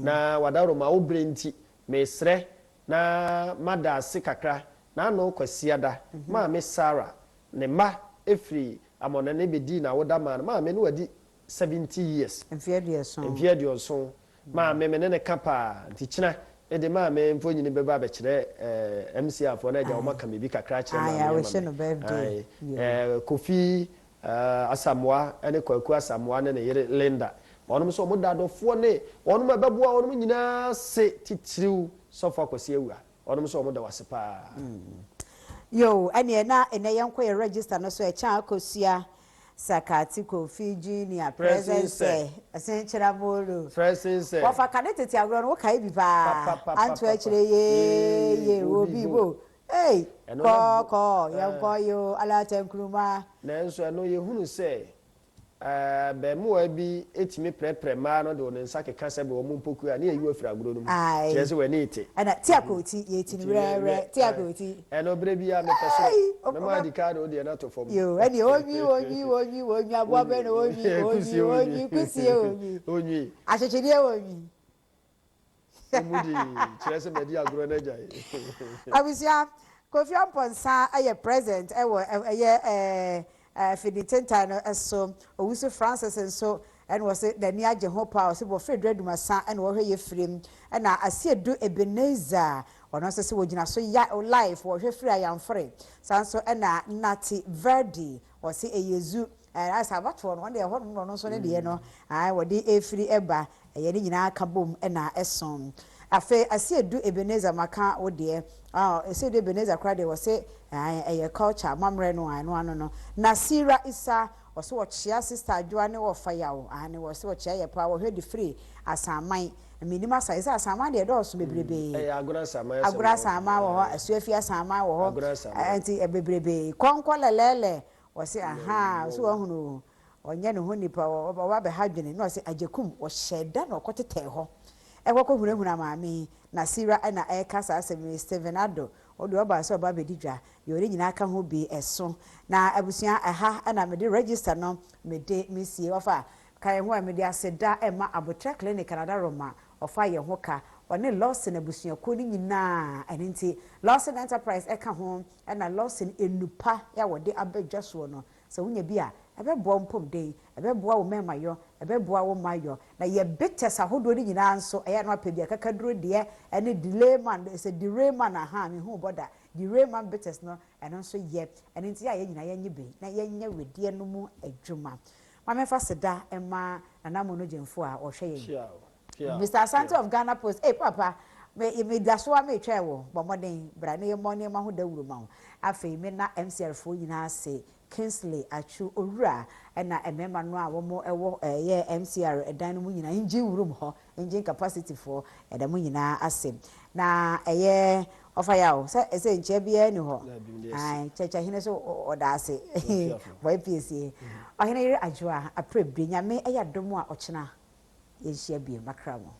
Speaker 12: Na wadaworoma wo berɛ nti, mesrɛ Na mada ase kakra, n'ano Kwasiada, Maame Sarah, ne mma firi amɔnɔne bɛdii n'awoda maa no. Maame no wadi 70 years.
Speaker 11: Mfeɛ aduɔson.
Speaker 12: Mfeɛ aduɔson. Maame, me ne no ka paa. Nti kyena, mede maame mfonini bɛba abɛkyerɛ eh, MCR foɔ na agya wɔn aka biribi kakra akyerɛ
Speaker 11: Aye,
Speaker 12: maame
Speaker 11: I wish
Speaker 12: ama
Speaker 11: no
Speaker 12: me.
Speaker 11: birthday.
Speaker 12: Aye. Eh, Kofi eh, Asamoah ne Kwaku Asamoah ne ne yere Linda. Wɔnom nso wɔn da adɔfoɔ ne wɔnom a ɛbɛboa wɔnom nyinaa ase titiriw Sɔfo Akwasi Awuah. Wɔnom nso wɔn da wo ase paa.
Speaker 11: Yoo ɛneɛ na ɛnɛ yɛnkɔ yɛ register no so ɛkyɛn akosua Sakati Kofi Junior
Speaker 12: Present
Speaker 11: present
Speaker 12: sir.
Speaker 11: sɛ Senkyera Molo
Speaker 12: Present sir.
Speaker 11: Wɔfa kane tete agorɔ no wokae bi paa
Speaker 12: Papapapapa
Speaker 11: Anto akyire yee
Speaker 12: yee
Speaker 11: yee
Speaker 12: obi
Speaker 11: obi
Speaker 12: bo.
Speaker 11: bo ei
Speaker 12: Ɛno na
Speaker 11: Kɔ
Speaker 12: bo
Speaker 11: kɔ
Speaker 12: eh.
Speaker 11: yɛnkɔ yoo Alata Nkrumah.
Speaker 12: Nanso ɛno yɛhunu sɛ Abaamua bi tumi prɛprɛ mmaa no de wɔn nsa keka sɛbe wɔn mpokua a, ne yɛyi wo afiri agorɔ no mu.
Speaker 11: Ae.
Speaker 12: Kyerɛ sɛ w'ani rete.
Speaker 11: Ɛna tia kooti, yɛti no
Speaker 12: Nti wɛ,
Speaker 11: werɛwerɛ,
Speaker 12: wɛ,
Speaker 11: tia
Speaker 12: ae.
Speaker 11: kooti.
Speaker 12: Ɛno berɛ biara mepɛ soro.
Speaker 11: Ei!
Speaker 12: Mɛma
Speaker 11: Ɔbɛ.
Speaker 12: adi kan de wo deɛ no ato fam.
Speaker 11: Yoo, ɛneɛ onwi, onwi, onwi, onwi, aboa
Speaker 12: Onwi,
Speaker 11: bɛn na onwi, onwi,
Speaker 12: kusie
Speaker 11: onwi,
Speaker 12: onwi.
Speaker 11: kusie onwi.
Speaker 12: Onwi.
Speaker 11: Akyekyedeɛ onwi.
Speaker 12: Wo mu de kyerɛ sɛ madi agorɔ no agyae.
Speaker 11: Abusua, Kofi Amponsah yɛ president wɔ ɛyɛ afidi ntentan no so. Owusu Francis nso ɛna ɔse n'ani agye ho paa, ɔse Bɔfre Duadumasa ɛna ɔhwɛ yɛ firim. Ɛna Asiedu Ebenezer ɔno nso se wɔgyina so ya live wɔhwɛ firi Ayamfore. Saa nso ɛna Natty Verdi ɔse ɛyɛ zu Ɛɛ sɛ abatoɔ no, wɔn deɛ ɛhɔ nom na ɔno nso ne deɛ no, ae, wɔde ɛrefiri ɛba, ɛyɛ ne nyinaa ka bom na ɛso. Afei Asiedu Ebenezer maka wo deɛ, ah, Asiedu Ebenezer koraa deɛ wɔse, ae, ɛyɛ culture, amammerɛ no, ae, ɛno ano no. Nasira Issa, ɔse ɔkyea Sister Adwoa ne Ɔfa Yaw, aane, wɔse ɔkyea yɛ paa, wɔhwɛ de firi Asanman, mennim Asan, ɛsɛ Asanman deɛ ɛdɔɔso bebrebee.
Speaker 12: Ɛyɛ Agona Asanman asɛm
Speaker 11: Agona
Speaker 12: na wɔka.
Speaker 11: Asanman wɔ hɔ, Asuafie Asanman wɔ hɔ,
Speaker 12: Agona Asanman.
Speaker 11: nti bebrebee. Kɔnkɔ lɛlɛɛlɛ, Ɔse ahaa ɔse wahunu o ɔnyɛ ne ho nipa ɔba bɛha dwene na ɔse Agyekum ɔhyɛɛ da na ɔkɔ tetɛɛ hɔ ɛkɔ kɔ hunahuna maame yi Nasira ɛna ɛka saa asɛm yi Stephen Addo ɔdeɛ ɔbaa sɛ ɔba abɛdi dwa deɛ ɔne nyinaa ka ho bi ɛso na abusua ɛha ɛna mede register no mede mesie ɔfa ka yɛn ho a mede aseda ɛma Aboterɛ Clinic Canada Roma ɔfa yɛn ho ka ɔne Lawson abusuakuo no nyinaa ɛno nti Lawson Enterprise ɛka ho Ɛna Lawson nnupa a wɔde aba dwa soɔ no, sɛ wonya bi a, ɛbɛboa wo mpɔmuden, ɛbɛboa wo mmarima yɔ, ɛbɛboa wo mmaa yɔ. Na yɛ bitters ahodoɔ no nyinaa nso, ɛyɛ a na wapɛ bi, akakaduro deɛ, ɛne delayman, sɛ derayman, ahaa, menhuu bɔ da, derayman bitters no, ɛno nso yɛ. Ɛno nti yɛ a yɛn nyinaa yɛnyɛ bi na yɛnyɛ wedeɛ no mu adwuma. Ma memfa aseda mma Nana Amono Gyamfo a ɔhwɛ yɛn. Mister Asante of Ghana Post, Ei papa, me me da so ara meretwɛn wo, bɔ mmɔden bra na yɛmmɔ nneɛma ho dawuro ma wo. Afei me na MCR foɔ nyinaa ase, Kingsley Atsu Owura ɛna mmarima no a wɔn wɔ ɛyɛ MCR dan no mu nyinaa, engine room hɔ, engine capacity foɔ, yɛda mo nyinaa ase. Na ɛyɛ Ɔfa yaw sɛ ɛsɛ nkyia biara nni hɔ, ae, Kyɛkyɛhene nso ɔda ase, bɔ apiesie. Ɔhene yere Adwoa Aprebre, Nyame ɛyɛ adom a ɔkyena. Yɛnhyia bio, makra mo.